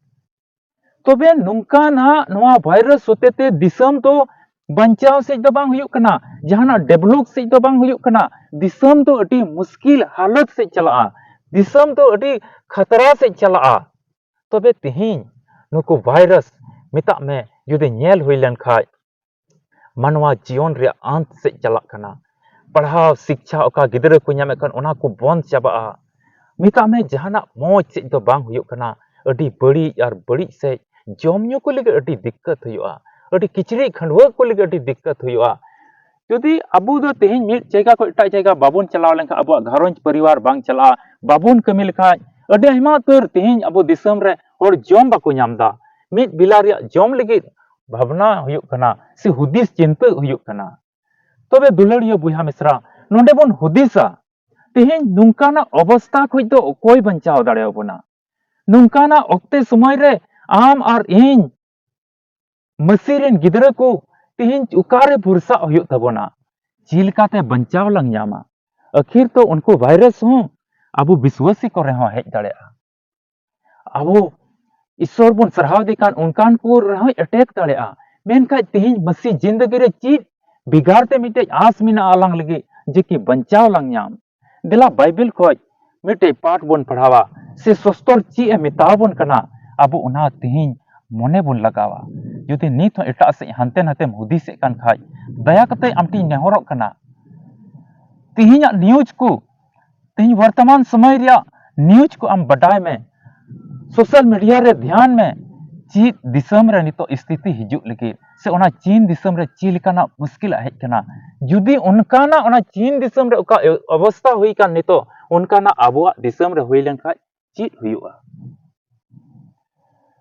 ᱛᱚᱵᱮ ᱱᱚᱝᱠᱟ ᱱᱟᱦᱟᱜ ᱱᱚᱣᱟ ᱵᱷᱟᱭᱨᱟᱥ ᱦᱚᱛᱮ ᱛᱮ ᱫᱤᱥᱚᱢ ᱫᱚ ᱵᱟᱧᱪᱟᱣ ᱥᱮᱫ ᱫᱚ ᱵᱟᱝ ᱦᱩᱭᱩᱜ ᱠᱟᱱᱟ, ᱡᱟᱦᱟᱱᱟᱜ develop ᱥᱮᱫ ᱫᱚ ᱵᱟᱝ ᱦᱩᱭᱩᱜ ᱠᱟᱱᱟ᱾ ᱫᱤᱥᱚᱢ ᱫᱚ ᱟᱹᱰᱤ ᱢᱩᱥᱠᱤᱞ ᱦᱟᱞᱚᱛ ᱥᱮᱫ ᱪᱟᱞᱟᱜᱼᱟ, ᱫᱤᱥᱚᱢ ᱫᱚ ᱟᱹᱰᱤ ᱠᱷᱟᱛᱨᱟ ᱥᱮᱫ ᱪᱟᱞᱟᱜᱼᱟ᱾ ᱛᱚᱵᱮ ᱛᱮᱦᱮᱧ ᱱᱩᱠᱩ virus ᱢᱮᱛᱟᱜ ᱢᱮ ᱡᱩᱫᱤ ᱧᱮᱞ ᱦᱩᱭ ᱞᱮᱱ ᱠᱷᱟᱡ, ᱢᱟᱱᱣᱟ ᱡᱤᱭᱚᱱ ᱨᱮᱭᱟᱜ ᱟᱸᱛ ᱥᱮᱫ ᱪᱟᱞᱟᱜ ᱠᱟᱱᱟ᱾ ᱯᱟᱲᱦᱟᱣ ᱥᱤᱠᱪᱷᱟ ᱚᱠᱟ ᱜᱤᱫᱽᱨᱟᱹ ᱠᱚ ᱧᱟᱢᱮᱫ ᱠᱟᱱ ᱚᱱᱟ ᱠᱚ ᱵᱚᱱᱫ ᱪᱟᱵᱟᱜᱼᱟ᱾ ᱢᱮᱛᱟᱜ ᱢᱮ ᱡᱟᱦᱟᱱᱟᱜ ᱢᱚᱡᱽ ᱥᱮᱫ ᱫᱚ ᱵᱟᱝ ᱦᱩᱭᱩᱜ ᱠᱟᱱᱟ, ᱟᱹᱰᱤ ᱵᱟᱹᱲᱤᱡ ᱟᱨ ᱵᱟᱹᱲᱤᱡ ᱥᱮᱫ᱾ ᱡᱚᱢ ᱧᱩ ᱠᱚ ᱞᱟᱹᱜᱤᱫ ᱟᱹᱰᱤ ᱫᱤᱠᱠᱟᱛ ᱦᱩᱭᱩᱜᱼᱟ, ᱟᱹᱰᱤ ᱠᱤᱪᱨᱤᱡ ᱠᱷᱟᱹᱰᱣᱟᱹᱜ ᱠᱚ ᱞᱟᱹᱜᱤᱫ ᱟᱹᱰᱤ ᱫᱤᱠᱠᱟᱛ ᱦᱩᱭᱩᱜᱼᱟ᱾ ᱡᱩᱫᱤ ᱟᱵᱚ ᱫᱚ ᱛᱮᱦᱮᱧ ᱢᱤᱫ ᱡᱟᱭᱜᱟ ᱠᱷᱚᱱ ᱮᱴᱟᱜ ᱡᱟᱭᱜᱟ ᱵᱟᱵᱚᱱ ᱪᱟᱞᱟᱣ ᱞᱮᱱᱠᱷᱟᱱ, ᱟᱵᱚᱣᱟᱜ ᱜᱷᱟᱨᱚᱸᱡᱽ ᱯᱚᱨᱤᱵᱟᱨ ᱵᱟᱝ ᱪᱟᱞᱟᱜᱼᱟ, ᱵᱟᱵᱚᱱ ᱠᱟᱹᱢᱤ ᱞᱮᱠᱷᱟᱡ, ᱟᱹᱰᱤ ᱟᱭᱢᱟ ᱩᱛᱟᱹᱨ ᱛᱮᱦᱮᱧ ᱟᱵᱚ ᱫᱤᱥᱚᱢ ᱨᱮ ᱦᱚᱲ ᱡᱚᱢ ᱵᱟᱠᱚ ᱧᱟᱢ ᱮᱫᱟ᱾ ᱢᱤᱫ ᱵᱮᱞᱟ ᱨᱮᱭᱟᱜ ᱡᱚᱢ ᱞᱟᱹᱜᱤᱫ ᱵᱷᱟᱵᱽᱱᱟ ᱦᱩᱭᱩᱜ ᱠᱟᱱᱟ ᱥᱮ ᱦᱩᱫᱤᱥ ᱪᱤᱱᱛᱟᱹ ᱦᱩᱭᱩᱜ ᱠᱟᱱᱟ᱾ ᱛᱚᱵᱮ ᱫᱩᱞᱟᱹᱲᱤᱭᱟᱹ ᱵᱚᱭᱦᱟ ᱢᱤᱥᱨᱟ, ᱱᱚᱰᱮ ᱵᱚᱱ ᱦᱩᱫᱤᱥᱟ, ᱛᱮᱦᱮᱧ ᱱᱚᱝᱠᱟᱱᱟᱜ ᱚᱵᱚᱥᱛᱟ ᱠᱷᱚᱱ ᱫᱚ ᱚᱠᱚᱭ ᱵᱟᱧᱪᱟᱣ ᱫᱟᱲᱮᱭᱟᱵᱚᱱᱟ? ᱱᱚᱝᱠᱟᱱᱟᱜ ᱚᱠᱛᱮ ᱥᱚᱢᱚᱭ ᱨᱮ ᱟᱢ ᱟᱨ ᱤᱧ ᱢᱟᱹᱥᱤ ᱨᱮᱱ ᱜᱤᱫᱽᱨᱟᱹ ᱠᱚ ᱛᱮᱦᱮᱧ ᱚᱠᱟᱨᱮ ᱵᱷᱚᱨᱥᱟᱜ ᱦᱩᱭᱩᱜ ᱛᱟᱵᱚᱱᱟ? ᱪᱮᱫ ᱞᱮᱠᱟᱛᱮ ᱵᱟᱧᱪᱟᱣ ᱞᱟᱝ ᱧᱟᱢᱟ? ᱟᱹᱠᱷᱤᱨ ᱛᱚ ᱩᱱᱠᱩ virus ᱦᱚᱸ ᱟᱵᱚ ᱵᱤᱥᱣᱟᱥᱤ ᱠᱚᱨᱮ ᱦᱚᱸ ᱦᱮᱡ ᱫᱟᱲᱮᱭᱟᱜᱼᱟ᱾ ᱟᱵᱚ ᱤᱥᱥᱚᱨ ᱵᱚᱱ ᱥᱟᱨᱦᱟᱣ ᱫᱮ ᱠᱷᱟᱱ ᱚᱱᱠᱟᱱ ᱠᱚ ᱨᱮᱦᱚᱸᱭ attack ᱫᱟᱲᱮᱭᱟᱜᱼᱟ᱾ ᱢᱮᱱᱠᱷᱟᱱ ᱛᱮᱦᱮᱧ ᱢᱟᱹᱥᱤ ᱡᱤᱱᱫᱮᱜᱤ ᱨᱮ ᱪᱮᱫ ᱵᱷᱮᱜᱟᱨ ᱛᱮ ᱢᱤᱫᱴᱮᱡ ᱟᱸᱥ ᱢᱮᱱᱟᱜᱼᱟ ᱟᱞᱟᱝ ᱞᱟᱹᱜᱤᱫ ᱡᱮ ᱠᱤ ᱵᱟᱧᱪᱟᱣ ᱞᱟᱝ ᱧᱟᱢ? ᱫᱮᱞᱟ ᱵᱟᱭᱵᱮᱞ ᱠᱷᱚᱡ ᱢᱤᱫᱴᱮᱡ ᱯᱟᱴ ᱵᱚᱱ ᱯᱟᱲᱦᱟᱣᱟ, ᱥᱮ ᱥᱚᱥᱛᱚᱨ ᱪᱮᱫ ᱮ ᱢᱮᱛᱟᱣ ᱵᱚᱱ ᱠᱟᱱᱟ, ᱟᱵᱚ ᱚᱱᱟ ᱛᱮᱦᱮᱧ ᱢᱚᱱᱮ ᱵᱚᱱ ᱞᱟᱜᱟᱣᱟ᱾ ᱡᱩᱫᱤ ᱱᱤᱛ ᱦᱚᱸ ᱮᱴᱟᱜ ᱥᱮᱫ ᱦᱟᱱᱛᱮ ᱱᱟᱛᱮᱢ ᱦᱩᱫᱤᱥᱮᱫ ᱠᱟᱱ ᱠᱷᱟᱡ, ᱫᱟᱭᱟ ᱠᱟᱛᱮ ᱟᱢ ᱴᱷᱮᱱ ᱤᱧ ᱱᱮᱦᱚᱨᱚᱜ ᱠᱟᱱᱟ, ᱛᱮᱦᱮᱧᱟᱜ news ᱠᱚ, ᱛᱮᱦᱮᱧ ᱵᱚᱨᱛᱚᱢᱟᱱ ᱥᱚᱢᱚᱭ ᱨᱮᱭᱟᱜ news ᱠᱚ ᱟᱢ ᱵᱟᱰᱟᱭ ᱢᱮ᱾ Social media ᱨᱮ ᱫᱷᱮᱭᱟᱱ ᱢᱮ, ᱪᱮᱫ ᱫᱤᱥᱚᱢ ᱨᱮ ᱱᱤᱛᱚᱜ ᱥᱛᱷᱤᱛᱤ ᱦᱤᱡᱩᱜ ᱞᱟᱹᱜᱤᱫ, ᱥᱮ ᱚᱱᱟ ᱪᱤᱱ ᱫᱤᱥᱚᱢ ᱨᱮ ᱪᱮᱫ ᱞᱮᱠᱟᱱᱟᱜ ᱢᱩᱥᱠᱤᱞᱟᱜ ᱦᱮᱡ ᱠᱟᱱᱟ᱾ ᱡᱩᱫᱤ ᱚᱱᱠᱟᱱᱟᱜ ᱚᱱᱟ ᱪᱤᱱ ᱫᱤᱥᱚᱢ ᱨᱮ ᱚᱠᱟ ᱚᱵᱚᱥᱛᱟ ᱦᱩᱭ ᱠᱟᱱ ᱱᱤᱛᱚᱜ, ᱚᱱᱠᱟᱱᱟᱜ ᱟᱵᱚᱣᱟᱜ ᱫᱤᱥᱚᱢ ᱨᱮ ᱦᱩᱭ ᱞᱮᱱᱠᱷᱟᱡ ᱪᱮᱫ ᱦᱩᱭᱩᱜᱼᱟ?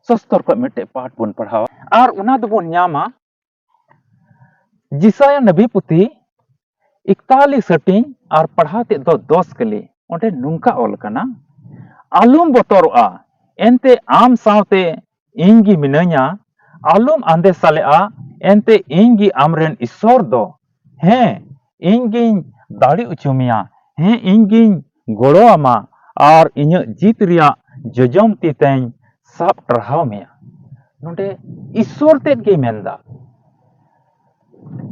ᱥᱚᱥᱛᱚᱨ ᱠᱷᱚᱱ ᱢᱤᱫᱴᱮᱡ ᱯᱟᱴ ᱵᱚᱱ ᱯᱟᱲᱦᱟᱣᱟ ᱟᱨ ᱚᱱᱟ ᱫᱚᱵᱚᱱ ᱧᱟᱢᱟ ᱡᱤᱥᱟᱭᱟ ᱱᱟᱵᱤ ᱯᱩᱛᱷᱤ ᱤᱠᱛᱟᱞᱤᱥ ᱦᱟᱹᱴᱤᱧ ᱟᱨ ᱯᱟᱲᱦᱟᱣ ᱛᱮᱫ ᱫᱚ ᱫᱚᱥ ᱠᱟᱹᱞᱤ᱾ ᱚᱸᱰᱮ ᱱᱚᱝᱠᱟ ᱚᱞ ᱠᱟᱱᱟ, "ᱟᱞᱚᱢ ᱵᱚᱛᱚᱨᱚᱜᱼᱟ, ᱮᱱᱛᱮ ᱟᱢ ᱥᱟᱶᱛᱮ ᱤᱧ ᱜᱮ ᱢᱤᱱᱟᱹᱧᱟ᱾ ᱟᱞᱚᱢ ᱟᱸᱫᱮ ᱥᱟᱞᱮᱜᱼᱟ, ᱮᱱᱛᱮ ᱤᱧ ᱜᱮ ᱟᱢᱨᱮᱱ ᱤᱥᱥᱚᱨ ᱫᱚ᱾ ᱦᱮᱸ, ᱤᱧ ᱜᱤᱧ ᱫᱟᱲᱮ ᱦᱚᱪᱚ ᱢᱮᱭᱟ᱾ ᱦᱮᱸ, ᱤᱧ ᱜᱤᱧ ᱜᱚᱲᱚ ᱟᱢᱟ ᱟᱨ ᱤᱧᱟᱹᱜ ᱡᱤᱛ ᱨᱮᱭᱟᱜ ᱡᱚᱡᱚᱢ ᱛᱤ ᱛᱮᱧ ᱥᱟᱵ ᱴᱟᱨᱦᱟᱣ ᱢᱮᱭᱟ᱾" ᱱᱚᱰᱮ ᱤᱥᱥᱚᱨ ᱛᱮᱫ ᱜᱮᱭ ᱢᱮᱱᱫᱟ᱾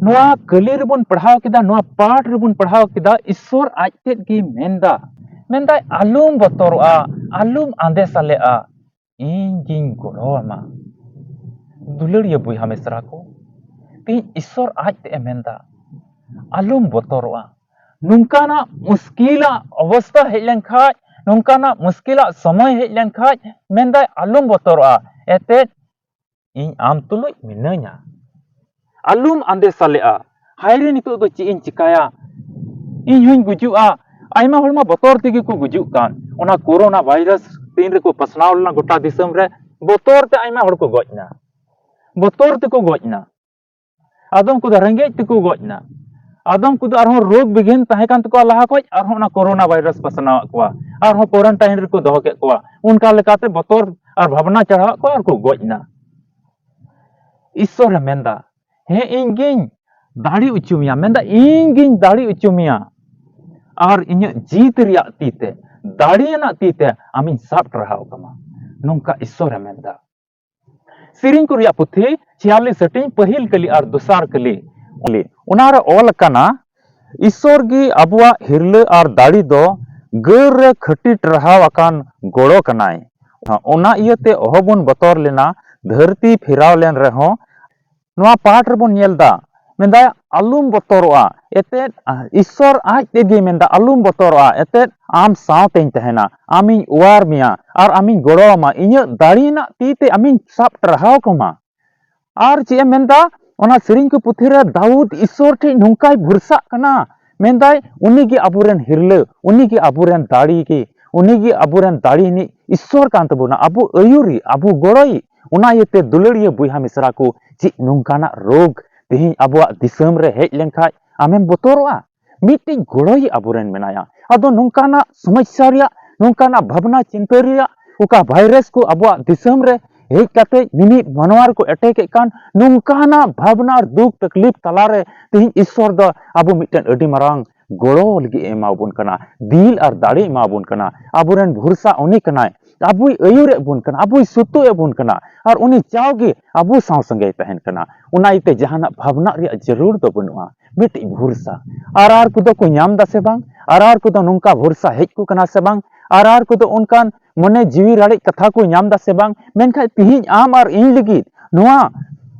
ᱱᱚᱣᱟ ᱠᱟᱹᱞᱤ ᱨᱮᱵᱚᱱ ᱯᱟᱲᱦᱟᱣ ᱠᱮᱫᱟ, ᱱᱚᱣᱟ ᱯᱟᱴ ᱨᱮᱵᱚᱱ ᱯᱟᱲᱦᱟᱣ ᱠᱮᱫᱟ, ᱤᱥᱥᱚᱨ ᱟᱡ ᱛᱮᱫ ᱜᱮ ᱢᱮᱱᱫᱟ, ᱢᱮᱱᱫᱟᱭ, "ᱟᱞᱚᱢ ᱵᱚᱛᱚᱨᱚᱜᱼᱟ, ᱟᱞᱚᱢ ᱟᱸᱫᱮ ᱥᱟᱞᱮᱜᱼᱟ, ᱤᱧ ᱜᱤᱧ ᱜᱚᱲᱚ ᱟᱢᱟ᱾" ᱫᱩᱞᱟᱹᱲᱤᱭᱟᱹ ᱵᱚᱭᱦᱟ ᱢᱤᱥᱨᱟ ᱠᱚ, ᱛᱮᱦᱮᱧ ᱤᱥᱥᱚᱨ ᱟᱡ ᱛᱮᱫ ᱮ ᱢᱮᱱᱫᱟ, ᱟᱞᱚᱢ ᱵᱚᱛᱚᱨᱚᱜᱼᱟ᱾ ᱱᱚᱝᱠᱟᱱᱟᱜ ᱢᱩᱥᱠᱤᱞᱟᱜ ᱚᱵᱚᱥᱛᱟ ᱦᱮᱡ ᱞᱮᱱᱠᱷᱟᱡ, ᱱᱚᱝᱠᱟᱱᱟᱜ ᱢᱩᱥᱠᱤᱞᱟᱜ ᱥᱚᱢᱚᱭ ᱦᱮᱡ ᱞᱮᱱᱠᱷᱟᱡ, ᱢᱮᱱᱫᱟᱭ, ᱟᱞᱚᱢ ᱵᱚᱛᱚᱨᱚᱜᱼᱟ, ᱮᱱᱛᱮᱫ ᱤᱧ ᱟᱢ ᱛᱩᱞᱩᱡ ᱢᱤᱱᱟᱹᱧᱟ᱾ ᱟᱞᱚᱢ ᱟᱸᱫᱮ ᱥᱟᱞᱮᱜᱼᱟ, ᱦᱟᱭ ᱨᱮ, ᱱᱤᱛᱚᱜ ᱫᱚ ᱪᱮᱫ ᱤᱧ ᱪᱤᱠᱟᱭᱟ? ᱤᱧ ᱦᱚᱧ ᱜᱩᱡᱩᱜᱼᱟ᱾ ᱟᱭᱢᱟ ᱦᱚᱲ ᱢᱟ ᱵᱚᱛᱚᱨ ᱛᱮᱜᱮ ᱠᱚ ᱜᱩᱡᱩᱜ ᱠᱟᱱ᱾ ᱚᱱᱟ ᱠᱳᱨᱳᱱᱟ ᱵᱷᱟᱭᱨᱟᱥ ᱛᱤᱱ ᱨᱮᱠᱚ ᱯᱟᱥᱱᱟᱣ ᱞᱮᱱᱟ ᱜᱚᱴᱟ ᱫᱤᱥᱚᱢ ᱨᱮ, ᱵᱚᱛᱚᱨ ᱛᱮ ᱟᱭᱢᱟ ᱦᱚᱲ ᱠᱚ ᱜᱚᱡ ᱮᱱᱟ, ᱵᱚᱛᱚᱨ ᱛᱮᱠᱚ ᱜᱚᱡ ᱮᱱᱟ᱾ ᱟᱫᱚᱢ ᱠᱚᱫᱚ ᱨᱮᱸᱜᱮᱡ ᱛᱮᱠᱚ ᱜᱚᱡ ᱮᱱᱟ, ᱟᱫᱚᱢ ᱠᱚᱫᱚ ᱟᱨᱦᱚᱸ ᱨᱳᱜᱽ ᱵᱤᱜᱷᱤᱱ ᱛᱟᱦᱮᱸ ᱠᱟᱱ ᱛᱟᱠᱚᱣᱟ ᱞᱟᱦᱟ ᱠᱷᱚᱡ, ᱟᱨᱦᱚᱸ ᱚᱱᱟ ᱠᱳᱨᱳᱱᱟ ᱵᱷᱟᱭᱨᱟᱥ ᱯᱟᱥᱱᱟᱣᱟᱫ ᱠᱚᱣᱟ, ᱟᱨᱦᱚᱸ ᱠᱳᱣᱟᱨᱮᱱᱴᱟᱭᱤᱱ ᱨᱮᱠᱚ ᱫᱚᱦᱚ ᱠᱮᱫ ᱠᱚᱣᱟ᱾ ᱚᱱᱠᱟ ᱞᱮᱠᱟᱛᱮ ᱵᱚᱛᱚᱨ ᱟᱨ ᱵᱷᱟᱵᱽᱱᱟ ᱪᱟᱲᱦᱟᱣᱟᱫ ᱠᱚᱣᱟ ᱟᱨ ᱠᱚ ᱜᱚᱡ ᱮᱱᱟ᱾ ᱤᱥᱥᱚᱨᱮ ᱢᱮᱱᱫᱟ, ᱦᱮᱸ, ᱤᱧ ᱜᱤᱧ ᱫᱟᱲᱮ ᱦᱚᱪᱚ ᱢᱮᱭᱟ, ᱢᱮᱱᱫᱟ, ᱤᱧ ᱜᱤᱧ ᱫᱟᱲᱮ ᱦᱚᱪᱚ ᱢᱮᱭᱟ, ᱟᱨ ᱤᱧᱟᱹᱜ ᱡᱤᱛ ᱨᱮᱭᱟᱜ ᱛᱤ ᱛᱮ, ᱫᱟᱲᱮ ᱨᱮᱱᱟᱜ ᱛᱤ ᱛᱮ ᱟᱢᱤᱧ ᱥᱟᱵ ᱴᱟᱨᱦᱟᱣ ᱠᱟᱢᱟ᱾ ᱱᱚᱝᱠᱟ ᱤᱥᱥᱚᱨᱮ ᱢᱮᱱᱫᱟ᱾ ᱥᱮᱨᱮᱧ ᱠᱚ ᱨᱮᱭᱟᱜ ᱯᱩᱛᱷᱤ ᱪᱷᱤᱭᱟᱞᱤᱥ ᱦᱟᱹᱴᱤᱧ, ᱯᱟᱹᱦᱤᱞ ᱠᱟᱹᱞᱤ ᱟᱨ ᱫᱚᱥᱟᱨ ᱠᱟᱹᱞᱤ, ᱚᱱᱟᱨᱮ ᱚᱞ ᱟᱠᱟᱱᱟ, ᱤᱥᱥᱚᱨ ᱜᱮ ᱟᱵᱚᱣᱟᱜ ᱦᱤᱨᱞᱟᱹ ᱟᱨ ᱫᱟᱲᱮ ᱫᱚ ᱜᱟᱹᱨ ᱨᱮ ᱠᱷᱟᱹᱴᱤ ᱴᱟᱨᱦᱟᱣ ᱟᱠᱟᱱ ᱜᱚᱲᱚ ᱠᱟᱱᱟᱭ᱾ ᱚᱱᱟ ᱤᱭᱟᱹᱛᱮ ᱚᱦᱚᱵᱚᱱ ᱵᱚᱛᱚᱨ ᱞᱮᱱᱟ, ᱫᱷᱟᱹᱨᱛᱤ ᱯᱷᱮᱨᱟᱣ ᱞᱮᱱ ᱨᱮᱦᱚᱸ᱾ ᱱᱚᱣᱟ ᱯᱟᱴ ᱨᱮᱵᱚᱱ ᱧᱮᱞ ᱮᱫᱟ, ᱢᱮᱱᱫᱟᱭ, ᱟᱞᱚᱢ ᱵᱚᱛᱚᱨᱚᱜᱼᱟ, ᱮᱛᱮᱫ ᱤᱥᱥᱚᱨ ᱟᱡ ᱛᱮᱜᱮ ᱢᱮᱱᱫᱟ, ᱟᱞᱚᱢ ᱵᱚᱛᱚᱨᱚᱜᱼᱟ, ᱮᱛᱮᱫ ᱟᱢ ᱥᱟᱶᱛᱮᱧ ᱛᱟᱦᱮᱱᱟ, ᱟᱢᱤᱧ ᱚᱣᱟᱨ ᱢᱮᱭᱟ ᱟᱨ ᱟᱢᱤᱧ ᱜᱚᱲᱚ ᱟᱢᱟ, ᱤᱧᱟᱹᱜ ᱫᱟᱲᱮ ᱨᱮᱱᱟᱜ ᱛᱤ ᱛᱮ ᱟᱢᱤᱧ ᱥᱟᱵ ᱴᱟᱨᱦᱟᱣ ᱠᱟᱢᱟ᱾ ᱟᱨ ᱪᱮᱫ ᱮ ᱢᱮᱱᱫᱟ, ᱚᱱᱟ ᱥᱮᱨᱮᱧ ᱠᱚ ᱯᱩᱛᱷᱤ ᱨᱮ ᱫᱟᱣᱩᱫ ᱤᱥᱥᱚᱨ ᱴᱷᱮᱱ ᱱᱚᱝᱠᱟᱭ ᱵᱷᱚᱨᱥᱟᱜ ᱠᱟᱱᱟ, ᱢᱮᱱᱫᱟᱭ, ᱩᱱᱤᱜᱮ ᱟᱵᱚᱨᱮᱱ ᱦᱤᱨᱞᱟᱹ, ᱩᱱᱤᱜᱮ ᱟᱵᱚᱨᱮᱱ ᱫᱟᱲᱮ ᱜᱮ, ᱩᱱᱤᱜᱮ ᱟᱵᱚᱨᱮᱱ ᱫᱟᱲᱮ ᱨᱤᱱᱤᱡ ᱤᱥᱥᱚᱨ ᱠᱟᱱ ᱛᱟᱵᱚᱱᱟ, ᱟᱵᱚ ᱟᱹᱭᱩᱨᱤᱡ, ᱟᱵᱚ ᱜᱚᱲᱚᱭᱤᱡ᱾ ᱚᱱᱟ ᱤᱭᱟᱹᱛᱮ ᱫᱩᱞᱟᱹᱲᱤᱭᱟᱹ ᱵᱚᱭᱦᱟ ᱢᱤᱥᱨᱟ ᱠᱚ, ᱪᱮᱫ ᱱᱚᱝᱠᱟᱱᱟᱜ ᱨᱳᱜᱽ ᱛᱮᱦᱮᱧ ᱟᱵᱚᱣᱟᱜ ᱫᱤᱥᱚᱢ ᱨᱮ ᱦᱮᱡ ᱞᱮᱱᱠᱷᱟᱡ ᱟᱢᱮᱢ ᱵᱚᱛᱚᱨᱚᱜᱼᱟ? ᱢᱤᱫᱴᱤᱡ ᱜᱚᱲᱚᱭᱤᱡ ᱟᱵᱚᱨᱮᱱ ᱢᱮᱱᱟᱭᱟ᱾ ᱟᱫᱚ ᱱᱚᱝᱠᱟᱱᱟᱜ ᱥᱚᱢᱚᱥᱥᱟ ᱨᱮᱭᱟᱜ, ᱱᱚᱝᱠᱟᱱᱟᱜ ᱵᱷᱟᱵᱽᱱᱟ ᱪᱤᱱᱛᱟᱹ ᱨᱮᱭᱟᱜ ᱚᱠᱟ ᱵᱷᱟᱭᱨᱟᱥ ᱠᱚ ᱟᱵᱚᱣᱟᱜ ᱫᱤᱥᱚᱢ ᱨᱮ ᱦᱮᱡ ᱠᱟᱛᱮ ᱢᱤᱢᱤᱫ ᱢᱟᱱᱣᱟ ᱨᱮᱠᱚ ᱮᱴᱮᱠᱮᱫ ᱠᱟᱱ, ᱱᱚᱝᱠᱟᱱᱟᱜ ᱵᱷᱟᱵᱽᱱᱟ ᱟᱨ ᱫᱩᱠ ᱛᱟᱠᱞᱤᱯ ᱛᱟᱞᱟᱨᱮ ᱛᱮᱦᱮᱧ ᱤᱥᱥᱚᱨ ᱫᱚ ᱟᱵᱚ ᱢᱤᱫᱴᱮᱱ ᱟᱹᱰᱤ ᱢᱟᱨᱟᱝ ᱜᱚᱲᱚ ᱞᱟᱹᱜᱤᱫ ᱮ ᱮᱢᱟᱵᱚᱱ ᱠᱟᱱᱟ, ᱫᱤᱞ ᱟᱨ ᱫᱟᱲᱮ ᱮᱢᱟᱵᱚᱱ ᱠᱟᱱᱟ᱾ ᱟᱵᱚᱨᱮᱱ ᱵᱷᱚᱨᱥᱟ ᱩᱱᱤ ᱠᱟᱱᱟᱭ᱾ ᱟᱵᱚᱭ ᱟᱹᱭᱩᱨᱮᱫ ᱵᱚᱱ ᱠᱟᱱᱟ, ᱟᱵᱚᱭ ᱥᱩᱛᱩᱜ ᱮᱫ ᱵᱚᱱ ᱠᱟᱱᱟ, ᱟᱨ ᱩᱱᱤ ᱡᱟᱣᱜᱮ ᱟᱵᱚ ᱥᱟᱶ ᱥᱚᱸᱜᱮᱭ ᱛᱟᱦᱮᱱ ᱠᱟᱱᱟ᱾ ᱚᱱᱟ ᱤᱭᱟᱹᱛᱮ ᱡᱟᱦᱟᱱᱟᱜ ᱵᱷᱟᱵᱽᱱᱟᱜ ᱨᱮᱭᱟᱜ ᱡᱟᱹᱨᱩᱲ ᱫᱚ ᱵᱟᱹᱱᱩᱜᱼᱟ, ᱢᱤᱫᱴᱤᱡ ᱵᱷᱚᱨᱥᱟ᱾ ᱟᱨ ᱟᱨ ᱠᱚᱫᱚ ᱠᱚ ᱧᱟᱢ ᱫᱟ ᱥᱮ ᱵᱟᱝ? ᱟᱨ ᱟᱨ ᱠᱚᱫᱚ ᱱᱚᱝᱠᱟ ᱵᱷᱚᱨᱥᱟ ᱦᱮᱡ ᱠᱚ ᱠᱟᱱᱟ ᱥᱮ ᱵᱟᱝ? ᱟᱨ ᱟᱨ ᱠᱚᱫᱚ ᱚᱱᱠᱟᱱ ᱢᱚᱱᱮ ᱡᱤᱣᱤ ᱨᱟᱲᱮᱡ ᱠᱟᱛᱷᱟ ᱠᱚ ᱧᱟᱢ ᱫᱟ ᱥᱮ ᱵᱟᱝ? ᱢᱮᱱᱠᱷᱟᱱ ᱛᱤᱦᱤᱧ ᱟᱢ ᱟᱨ ᱤᱧ ᱞᱟᱹᱜᱤᱫ ᱱᱚᱣᱟ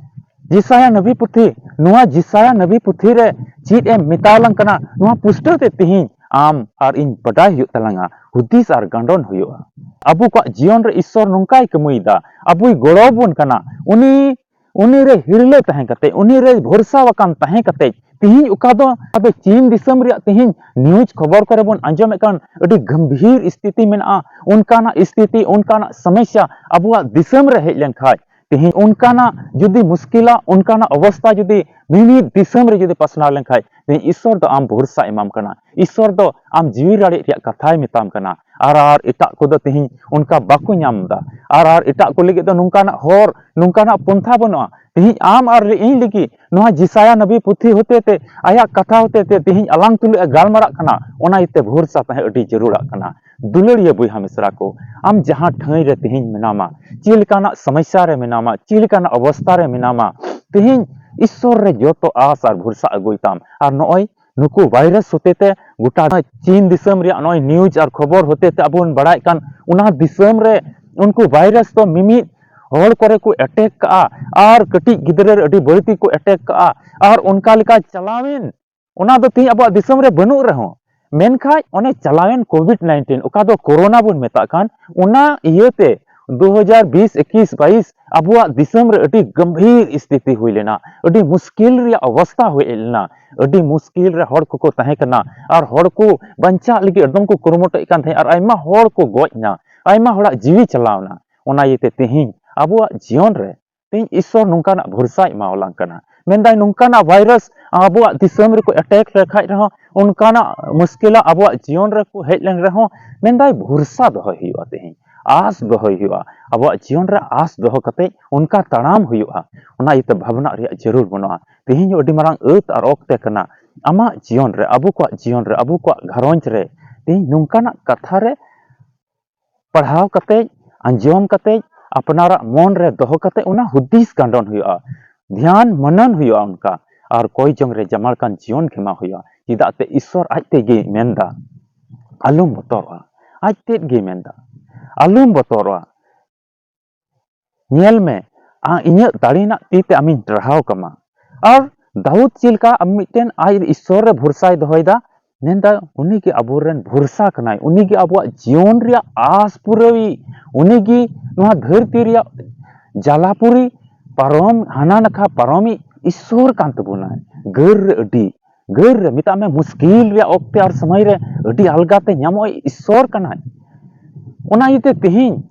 ᱡᱤᱥᱟᱭᱟ ᱱᱟᱵᱤ ᱯᱩᱛᱷᱤ, ᱱᱚᱣᱟ ᱡᱤᱥᱟᱭᱟ ᱱᱟᱵᱤ ᱯᱩᱛᱷᱤ ᱨᱮ ᱪᱮᱫ ᱮ ᱢᱮᱛᱟᱣ ᱞᱟᱝ ᱠᱟᱱᱟ, ᱱᱚᱣᱟ ᱯᱩᱥᱴᱟᱹᱣ ᱛᱮ ᱛᱤᱦᱤᱧ ᱟᱢ ᱟᱨ ᱤᱧ ᱵᱟᱰᱟᱭ ᱦᱩᱭᱩᱜ ᱛᱟᱞᱟᱝᱟ, ᱦᱩᱫᱤᱥ ᱟᱨ ᱜᱟᱸᱰᱚᱱ ᱦᱩᱭᱩᱜᱼᱟ᱾ ᱟᱵᱚ ᱠᱚᱣᱟᱜ ᱡᱤᱭᱚᱱ ᱨᱮ ᱤᱥᱥᱚᱨ ᱱᱚᱝᱠᱟᱭ ᱠᱟᱹᱢᱤᱭᱮᱫᱟ, ᱟᱵᱚᱭ ᱜᱚᱲᱚ ᱟᱵᱚᱱ ᱠᱟᱱᱟ᱾ ᱩᱱᱤ, ᱩᱱᱤ ᱨᱮ ᱦᱤᱨᱞᱟᱹ ᱛᱟᱦᱮᱸ ᱠᱟᱛᱮ, ᱩᱱᱤ ᱨᱮ ᱵᱷᱚᱨᱥᱟ ᱟᱠᱟᱱ ᱛᱟᱦᱮᱸ ᱠᱟᱛᱮ, ᱛᱤᱦᱤᱧ ᱚᱠᱟ ᱫᱚ, ᱚᱠᱟ ᱫᱚ ᱪᱤᱱ ᱫᱤᱥᱚᱢ ᱨᱮᱭᱟᱜ ᱛᱤᱦᱤᱧ ᱱᱤᱭᱩᱡᱽ ᱠᱷᱚᱵᱚᱨ ᱠᱚᱨᱮ ᱵᱚᱱ ᱟᱸᱡᱚᱢᱮᱫ ᱠᱟᱱ ᱟᱹᱰᱤ ᱜᱟᱢᱵᱷᱤᱨ ᱥᱛᱷᱤᱛᱤ ᱢᱮᱱᱟᱜᱼᱟ, ᱚᱱᱠᱟᱱᱟᱜ ᱥᱛᱷᱤᱛᱤ, ᱚᱱᱠᱟᱱᱟᱜ ᱥᱚᱢᱚᱥᱥᱟ ᱟᱵᱚᱣᱟᱜ ᱫᱤᱥᱚᱢ ᱨᱮ ᱦᱮᱡ ᱞᱮᱱᱠᱷᱟᱡ, ᱛᱮᱦᱮᱧ ᱚᱱᱠᱟᱱᱟᱜ ᱡᱩᱫᱤ ᱢᱩᱥᱠᱤᱞᱟ, ᱚᱱᱠᱟᱱᱟᱜ ᱚᱵᱚᱥᱛᱟ ᱡᱩᱫᱤ ᱢᱤᱢᱤᱫ ᱫᱤᱥᱚᱢ ᱨᱮ ᱡᱩᱫᱤ ᱯᱟᱥᱱᱟᱣ ᱞᱮᱱᱠᱷᱟᱡ, ᱛᱮᱦᱮᱧ ᱤᱥᱥᱚᱨ ᱫᱚ ᱟᱢ ᱵᱷᱚᱨᱥᱟ ᱮᱢᱟᱢ ᱠᱟᱱᱟ᱾ ᱤᱥᱥᱚᱨ ᱫᱚ ᱟᱢ ᱡᱤᱣᱤ ᱨᱟᱲᱮᱡ ᱨᱮᱭᱟᱜ ᱠᱟᱛᱷᱟᱭ ᱢᱮᱛᱟᱢ ᱠᱟᱱᱟ᱾ ᱟᱨ, ᱟᱨ ᱮᱴᱟᱜ ᱠᱚᱫᱚ ᱛᱮᱦᱮᱧ ᱚᱱᱠᱟ ᱵᱟᱠᱚ ᱧᱟᱢ ᱮᱫᱟ᱾ ᱟᱨ, ᱟᱨ ᱮᱴᱟᱜ ᱠᱚ ᱞᱟᱹᱜᱤᱫ ᱫᱚ ᱱᱚᱝᱠᱟᱱᱟᱜ ᱦᱚᱨ, ᱱᱚᱝᱠᱟᱱᱟᱜ ᱯᱚᱱᱛᱷᱟ ᱵᱟᱹᱱᱩᱜᱼᱟ᱾ ᱛᱮᱦᱮᱧ ᱟᱢ ᱟᱨ ᱤᱧ ᱞᱟᱹᱜᱤᱫ ᱱᱚᱣᱟ ᱡᱤᱥᱟᱭᱟ ᱱᱟᱵᱤ ᱯᱩᱛᱷᱤ ᱦᱚᱛᱮ ᱛᱮ, ᱟᱭᱟᱜ ᱠᱟᱛᱷᱟ ᱦᱚᱛᱮ ᱛᱮ ᱛᱮᱦᱮᱧ ᱟᱞᱟᱝ ᱛᱩᱞᱩᱡ ᱮ ᱜᱟᱞᱢᱟᱨᱟᱜ ᱠᱟᱱᱟ, ᱚᱱᱟ ᱤᱭᱟᱹᱛᱮ ᱵᱷᱚᱨᱥᱟ ᱛᱟᱦᱮᱸ ᱟᱹᱰᱤ ᱡᱟᱹᱨᱩᱲᱟᱜ ᱠᱟᱱᱟ᱾ ᱫᱩᱞᱟᱹᱲᱤᱭᱟᱹ ᱵᱚᱭᱦᱟ ᱢᱤᱥᱨᱟ ᱠᱚ, ᱟᱢ ᱡᱟᱦᱟᱸ ᱴᱷᱟᱹᱭ ᱨᱮ ᱛᱮᱦᱮᱧ ᱢᱮᱱᱟᱢᱟ, ᱪᱮᱫ ᱞᱮᱠᱟᱱᱟᱜ ᱥᱚᱢᱚᱥᱥᱟ ᱨᱮ ᱢᱮᱱᱟᱢᱟ, ᱪᱮᱫ ᱞᱮᱠᱟᱱᱟᱜ ᱚᱵᱚᱥᱛᱟ ᱨᱮ ᱢᱮᱱᱟᱢᱟ, ᱛᱮᱦᱮᱧ ᱤᱥᱥᱚᱨ ᱨᱮ ᱡᱚᱛᱚ ᱟᱥ ᱟᱨ ᱵᱷᱚᱨᱥᱟ ᱟᱹᱜᱩᱭ ᱛᱟᱢ᱾ ᱟᱨ ᱱᱚᱜᱼᱚᱭ ᱱᱩᱠᱩ ᱵᱷᱟᱭᱨᱟᱥ ᱦᱚᱛᱮ ᱛᱮ ᱜᱚᱴᱟ ᱪᱤᱱ ᱫᱤᱥᱚᱢ ᱨᱮᱭᱟᱜ ᱱᱚᱜᱼᱚᱭ ᱱᱤᱭᱩᱡᱽ ᱟᱨ ᱠᱷᱚᱵᱚᱨ ᱦᱚᱛᱮ ᱛᱮ ᱟᱵᱚ ᱵᱚᱱ ᱵᱟᱲᱟᱭᱮᱫ ᱠᱟᱱ, ᱚᱱᱟ ᱫᱤᱥᱚᱢ ᱨᱮ ᱩᱱᱠᱩ ᱵᱷᱟᱭᱨᱟᱥ ᱫᱚ ᱢᱤᱢᱤᱫ ᱦᱚᱲ ᱠᱚᱨᱮ ᱠᱚ ᱮᱴᱮᱠ ᱠᱟᱜᱼᱟ, ᱟᱨ ᱠᱟᱹᱴᱤᱡ ᱜᱤᱫᱽᱨᱟᱹ ᱨᱮ ᱟᱹᱰᱤ ᱵᱟᱹᱲᱛᱤ ᱠᱚ ᱮᱴᱮᱠ ᱠᱟᱜᱼᱟ᱾ ᱟᱨ ᱚᱱᱠᱟ ᱞᱮᱠᱟ ᱪᱟᱞᱟᱣᱮᱱ, ᱚᱱᱟ ᱫᱚ ᱛᱮᱦᱮᱧ ᱟᱵᱚᱣᱟᱜ ᱫᱤᱥᱚᱢ ᱨᱮ ᱵᱟᱹᱱᱩᱜ ᱨᱮᱦᱚᱸ, ᱢᱮᱱᱠᱷᱟᱡ ᱚᱱᱮ ᱪᱟᱞᱟᱣᱮᱱ ᱠᱳᱵᱷᱤᱰ ᱱᱟᱭᱤᱱᱴᱤᱱ, ᱚᱠᱟ ᱫᱚ ᱠᱳᱨᱳᱱᱟ ᱵᱚᱱ ᱢᱮᱛᱟᱜ ᱠᱟᱱ, ᱚᱱᱟ ᱤᱭᱟᱹᱛᱮ ᱫᱩ ᱦᱟᱡᱟᱨ ᱵᱤᱥ, ᱮᱠᱩᱥ, ᱵᱟᱭᱤᱥ ᱟᱵᱚᱣᱟᱜ ᱫᱤᱥᱚᱢ ᱨᱮ ᱟᱹᱰᱤ ᱜᱟᱢᱵᱷᱤᱨ ᱥᱛᱷᱤᱛᱤ ᱦᱩᱭ ᱞᱮᱱᱟ, ᱟᱹᱰᱤ ᱢᱩᱥᱠᱤᱞ ᱨᱮᱭᱟᱜ ᱚᱵᱚᱥᱛᱟ ᱦᱩᱭ ᱞᱮᱱᱟ, ᱟᱹᱰᱤ ᱢᱩᱥᱠᱤᱞ ᱨᱮ ᱦᱚᱲ ᱠᱚᱠᱚ ᱛᱟᱦᱮᱸ ᱠᱟᱱᱟ, ᱟᱨ ᱦᱚᱲ ᱠᱚ ᱵᱟᱧᱪᱟᱜ ᱞᱟᱹᱜᱤᱫ ᱮᱠᱫᱚᱢ ᱠᱚ ᱠᱩᱨᱩᱢᱩᱴᱩᱭᱮᱫ ᱠᱟᱱ ᱛᱟᱦᱮᱸᱫ, ᱟᱨ ᱟᱭᱢᱟ ᱦᱚᱲ ᱠᱚ ᱜᱚᱡ ᱮᱱᱟ, ᱟᱭᱢᱟ ᱦᱚᱲᱟᱜ ᱡᱤᱣᱤ ᱪᱟᱞᱟᱣ ᱮᱱᱟ᱾ ᱚᱱᱟ ᱤᱭᱟᱹᱛᱮ ᱛᱮᱦᱮᱧ ᱟᱵᱚᱣᱟᱜ ᱡᱤᱭᱚᱱ ᱨᱮ ᱛᱮᱦᱮᱧ ᱤᱥᱥᱚᱨ ᱱᱚᱝᱠᱟᱱᱟᱜ ᱵᱷᱚᱨᱥᱟᱭ ᱮᱢᱟᱣᱟᱞᱟᱝ ᱠᱟᱱᱟ᱾ ᱢᱮᱱᱫᱟᱭ, ᱱᱚᱝᱠᱟᱱᱟᱜ ᱵᱷᱟᱭᱨᱟᱥ ᱟᱵᱚᱣᱟᱜ ᱫᱤᱥᱚᱢ ᱨᱮᱠᱚ ᱮᱴᱮᱠ ᱞᱮᱠᱷᱟᱡ ᱨᱮᱦᱚᱸ, ᱚᱱᱠᱟᱱᱟᱜ ᱢᱩᱥᱠᱤᱞᱟ ᱟᱵᱚᱣᱟᱜ ᱡᱤᱭᱚᱱ ᱨᱮᱠᱚ ᱦᱮᱡ ᱞᱮᱱ ᱨᱮᱦᱚᱸ, ᱢᱮᱱᱫᱟᱭ, ᱵᱷᱚᱨᱥᱟ ᱫᱚᱦᱚᱭ ᱦᱩᱭᱩᱜᱼᱟ᱾ ᱛᱮᱦᱮᱧ ᱟᱥ ᱫᱚᱦᱚᱭ ᱦᱩᱭᱩᱜᱼᱟ᱾ ᱟᱵᱚᱣᱟᱜ ᱡᱤᱭᱚᱱ ᱨᱮ ᱟᱥ ᱫᱚᱦᱚ ᱠᱟᱛᱮ ᱚᱱᱠᱟ ᱛᱟᱲᱟᱢ ᱦᱩᱭᱩᱜᱼᱟ᱾ ᱚᱱᱟ ᱤᱭᱟᱹᱛᱮ ᱵᱷᱟᱵᱽᱱᱟᱜ ᱨᱮᱭᱟᱜ ᱡᱟᱹᱨᱩᱲ ᱵᱟᱹᱱᱩᱜᱼᱟ᱾ ᱛᱮᱦᱮᱧ ᱦᱚᱸ ᱟᱹᱰᱤ ᱢᱟᱨᱟᱝ ᱟᱹᱛ ᱟᱨ ᱚᱠᱛᱮ ᱠᱟᱱᱟ᱾ ᱟᱢᱟᱜ ᱡᱤᱭᱚᱱ ᱨᱮ, ᱟᱵᱚ ᱠᱚᱣᱟᱜ ᱡᱤᱭᱚᱱ ᱨᱮ, ᱟᱵᱚ ᱠᱚᱣᱟᱜ ᱜᱷᱟᱨᱚᱸᱡᱽ ᱨᱮ ᱛᱮᱦᱮᱧ ᱱᱚᱝᱠᱟᱱᱟᱜ ᱠᱟᱛᱷᱟ ᱨᱮ ᱯᱟᱲᱦᱟᱣ ᱠᱟᱛᱮ, ᱟᱸᱡᱚᱢ ᱠᱟᱛᱮ, ᱟᱯᱱᱟᱨᱟᱜ ᱢᱚᱱ ᱨᱮ ᱫᱚᱦᱚ ᱠᱟᱛᱮ ᱚᱱᱟ ᱦᱩᱫᱤᱥ ᱜᱟᱸᱰᱚᱱ ᱦᱩᱭᱩᱜᱼᱟ, ᱫᱷᱮᱭᱟᱱ ᱢᱚᱱᱚᱱ ᱦᱩᱭᱩᱜᱼᱟ ᱚᱱᱠᱟ᱾ ᱟᱨ ᱠᱚᱭ ᱡᱚᱝ ᱨᱮ ᱡᱟᱢᱟᱲ ᱠᱟᱱ ᱡᱤᱭᱚᱱ ᱠᱷᱮᱢᱟᱣ ᱦᱩᱭᱩᱜᱼᱟ᱾ ᱪᱮᱫᱟᱜ ᱛᱮ ᱤᱥᱥᱚᱨ ᱟᱡ ᱛᱮᱜᱮᱭ ᱢᱮᱱᱫᱟ, "ᱟᱞᱚᱢ ᱵᱚᱛᱚᱨᱚᱜᱼᱟ", ᱟᱡ ᱛᱮᱫ ᱜᱮᱭ ᱢᱮᱱᱫᱟ, "ᱟᱞᱚᱢ ᱵᱚᱛᱚᱨᱚᱜᱼᱟ, ᱧᱮᱞ ᱢᱮ, ᱟ-, ᱤᱧᱟᱹᱜ ᱫᱟᱲᱮ ᱨᱮᱱᱟᱜ ᱛᱤ ᱛᱮ ᱟᱢᱤᱧ ᱴᱟᱨᱦᱟᱣ ᱠᱟᱢᱟ᱾" ᱟᱨ ᱫᱟᱣᱩᱫ ᱪᱮᱫ ᱞᱮᱠᱟ ᱟᱢ ᱢᱤᱫᱴᱮᱱ ᱟᱡ ᱤᱥᱥᱚᱨ ᱨᱮ ᱵᱷᱚᱨᱥᱟᱭ ᱫᱚᱦᱚᱭᱮᱫᱟ, ᱢᱮᱱᱫᱟ ᱩᱱᱤ ᱜᱮ ᱟᱵᱚᱨᱮᱱ ᱵᱷᱚᱨᱥᱟ ᱠᱟᱱᱟᱭ, ᱩᱱᱤ ᱜᱮ ᱟᱵᱚᱣᱟᱜ ᱡᱤᱭᱚᱱ ᱨᱮᱭᱟᱜ ᱟᱥ ᱯᱩᱨᱟᱹᱣᱤᱡ, ᱩᱱᱤ ᱜᱮ ᱱᱚᱣᱟ ᱫᱷᱟᱹᱨᱛᱤ ᱨᱮᱭᱟᱜ ᱡᱟᱞᱟᱯᱩᱨᱤ ᱯᱟᱨᱚᱢ, ᱦᱟᱱᱟ ᱱᱟᱠᱷᱟ ᱯᱟᱨᱚᱢᱤᱡ ᱤᱥᱥᱚᱨ ᱠᱟᱱ ᱛᱟᱵᱚᱱᱟᱭ᱾ ᱜᱟᱹᱨ ᱨᱮ ᱟᱹᱰᱤ, ᱜᱟᱹᱨ ᱨᱮ ᱢᱮᱛᱟᱜ ᱢᱮ ᱢᱩᱥᱠᱤᱞ ᱨᱮᱭᱟᱜ ᱚᱠᱛᱮ ᱟᱨ ᱥᱚᱢᱚᱭ ᱨᱮ ᱟᱹᱰᱤ ᱟᱞᱜᱟ ᱛᱮ ᱧᱟᱢᱚᱜ ᱤᱥᱥᱚᱨ ᱠᱟᱱᱟᱭ᱾ ᱚᱱᱟ ᱤᱭᱟᱹᱛᱮ ᱛᱮᱦᱮᱧ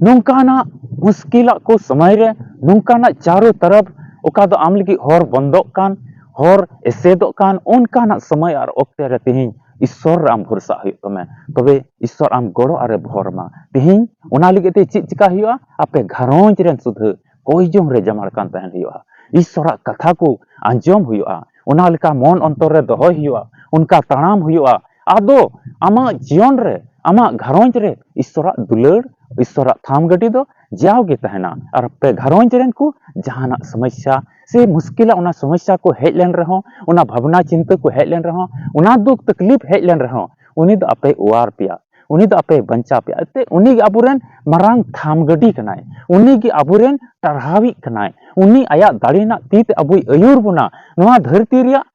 ᱱᱚᱝᱠᱟᱱᱟᱜ ᱢᱩᱥᱠᱤᱞᱟᱜ ᱠᱚ ᱥᱚᱢᱚᱭ ᱨᱮ, ᱱᱚᱝᱠᱟᱱᱟᱜ ᱪᱟᱨᱚ ᱛᱚᱨᱚᱯ ᱚᱠᱟ ᱫᱚ ᱟᱢ ᱞᱟᱹᱜᱤᱫ ᱦᱚᱨ ᱵᱚᱱᱫᱚᱜ ᱠᱟᱱ, ᱦᱚᱨ ᱮᱥᱮᱫᱚᱜ ᱠᱟᱱ, ᱚᱱᱠᱟᱱᱟᱜ ᱥᱚᱢᱚᱭ ᱟᱨ ᱚᱠᱛᱮ ᱨᱮ ᱛᱮᱦᱮᱧ ᱤᱥᱥᱚᱨ ᱨᱮ ᱟᱢ ᱵᱷᱚᱨᱥᱟ ᱦᱩᱭᱩᱜ ᱛᱟᱢᱟ᱾ ᱛᱚᱵᱮ ᱤᱥᱥᱚᱨ ᱟᱢ ᱜᱚᱲᱚ ᱟᱨᱮ ᱵᱷᱚᱨ ᱟᱢᱟ᱾ ᱛᱮᱦᱮᱧ ᱚᱱᱟ ᱞᱟᱹᱜᱤᱫ ᱛᱮ ᱪᱮᱫ ᱪᱤᱠᱟ ᱦᱩᱭᱩᱜᱼᱟ? ᱟᱯᱮ ᱜᱷᱟᱨᱚᱸᱡᱽ ᱨᱮᱱ ᱥᱩᱫᱷᱟᱹ ᱠᱚᱭ ᱡᱚᱝ ᱨᱮ ᱡᱟᱢᱟᱲ ᱠᱟᱱ ᱛᱟᱦᱮᱱ ᱦᱩᱭᱩᱜᱼᱟ᱾ ᱤᱥᱥᱚᱨᱟᱜ ᱠᱟᱛᱷᱟ ᱠᱚ ᱟᱸᱡᱚᱢ ᱦᱩᱭᱩᱜᱼᱟ, ᱚᱱᱟ ᱞᱮᱠᱟ ᱢᱚᱱ ᱚᱱᱛᱚᱨ ᱨᱮ ᱫᱚᱦᱚᱭ ᱦᱩᱭᱩᱜᱼᱟ, ᱚᱱᱠᱟ ᱛᱟᱲᱟᱢ ᱦᱩᱭᱩᱜᱼᱟ᱾ ᱟᱫᱚ ᱟᱢᱟᱜ ᱡᱤᱭᱚᱱ ᱨᱮ, ᱟᱢᱟᱜ ᱜᱷᱟᱨᱚᱸᱡᱽ ᱨᱮ ᱤᱥᱥᱚᱨᱟᱜ ᱫᱩᱞᱟᱹᱲ, ᱤᱥᱥᱚᱨᱟᱜ ᱛᱷᱟᱢ ᱜᱟᱹᱰᱤ ᱫᱚ ᱡᱟᱣ ᱜᱮ ᱛᱟᱦᱮᱱᱟ᱾ ᱟᱨ ᱟᱯᱮ ᱜᱷᱟᱨᱚᱸᱡᱽ ᱨᱮᱱ ᱠᱚ ᱡᱟᱦᱟᱱᱟᱜ ᱥᱚᱢᱚᱥᱥᱟ ᱥᱮ ᱢᱩᱥᱠᱤᱞᱟ, ᱚᱱᱟ ᱥᱚᱢᱚᱥᱥᱟ ᱠᱚ ᱦᱮᱡ ᱞᱮᱱ ᱨᱮᱦᱚᱸ, ᱚᱱᱟ ᱵᱷᱟᱵᱽᱱᱟ ᱪᱤᱱᱛᱟᱹ ᱠᱚ ᱦᱮᱡ ᱞᱮᱱ ᱨᱮᱦᱚᱸ, ᱚᱱᱟ ᱫᱩᱠ ᱛᱟᱠᱞᱤᱯ ᱦᱮᱡ ᱞᱮᱱ ᱨᱮᱦᱚᱸ, ᱩᱱᱤ ᱫᱚ ᱟᱯᱮ ᱚᱣᱟᱨ ᱯᱮᱭᱟ, ᱩᱱᱤ ᱫᱚ ᱟᱯᱮ ᱵᱟᱧᱪᱟᱣ ᱯᱮᱭᱟ᱾ ᱮᱱᱛᱮ ᱩᱱᱤ ᱜᱮ ᱟᱵᱚᱨᱮᱱ ᱢᱟᱨᱟᱝ ᱛᱷᱟᱢ ᱜᱟᱹᱰᱤ ᱠᱟᱱᱟᱭ, ᱩᱱᱤ ᱜᱮ ᱟᱵᱚᱨᱮᱱ ᱴᱟᱨᱦᱟᱣᱤᱡ ᱠᱟᱱᱟᱭ᱾ ᱩᱱᱤ ᱟᱭᱟᱜ ᱫᱟᱲᱮ ᱨᱮᱱᱟᱜ ᱛᱤ ᱛᱮ ᱟᱵᱚᱭ ᱟᱹᱭᱩᱨ ᱵᱚᱱᱟ᱾ ᱱᱚᱣᱟ ᱫᱷᱟᱹᱨᱛᱤ ᱨᱮᱭᱟᱜ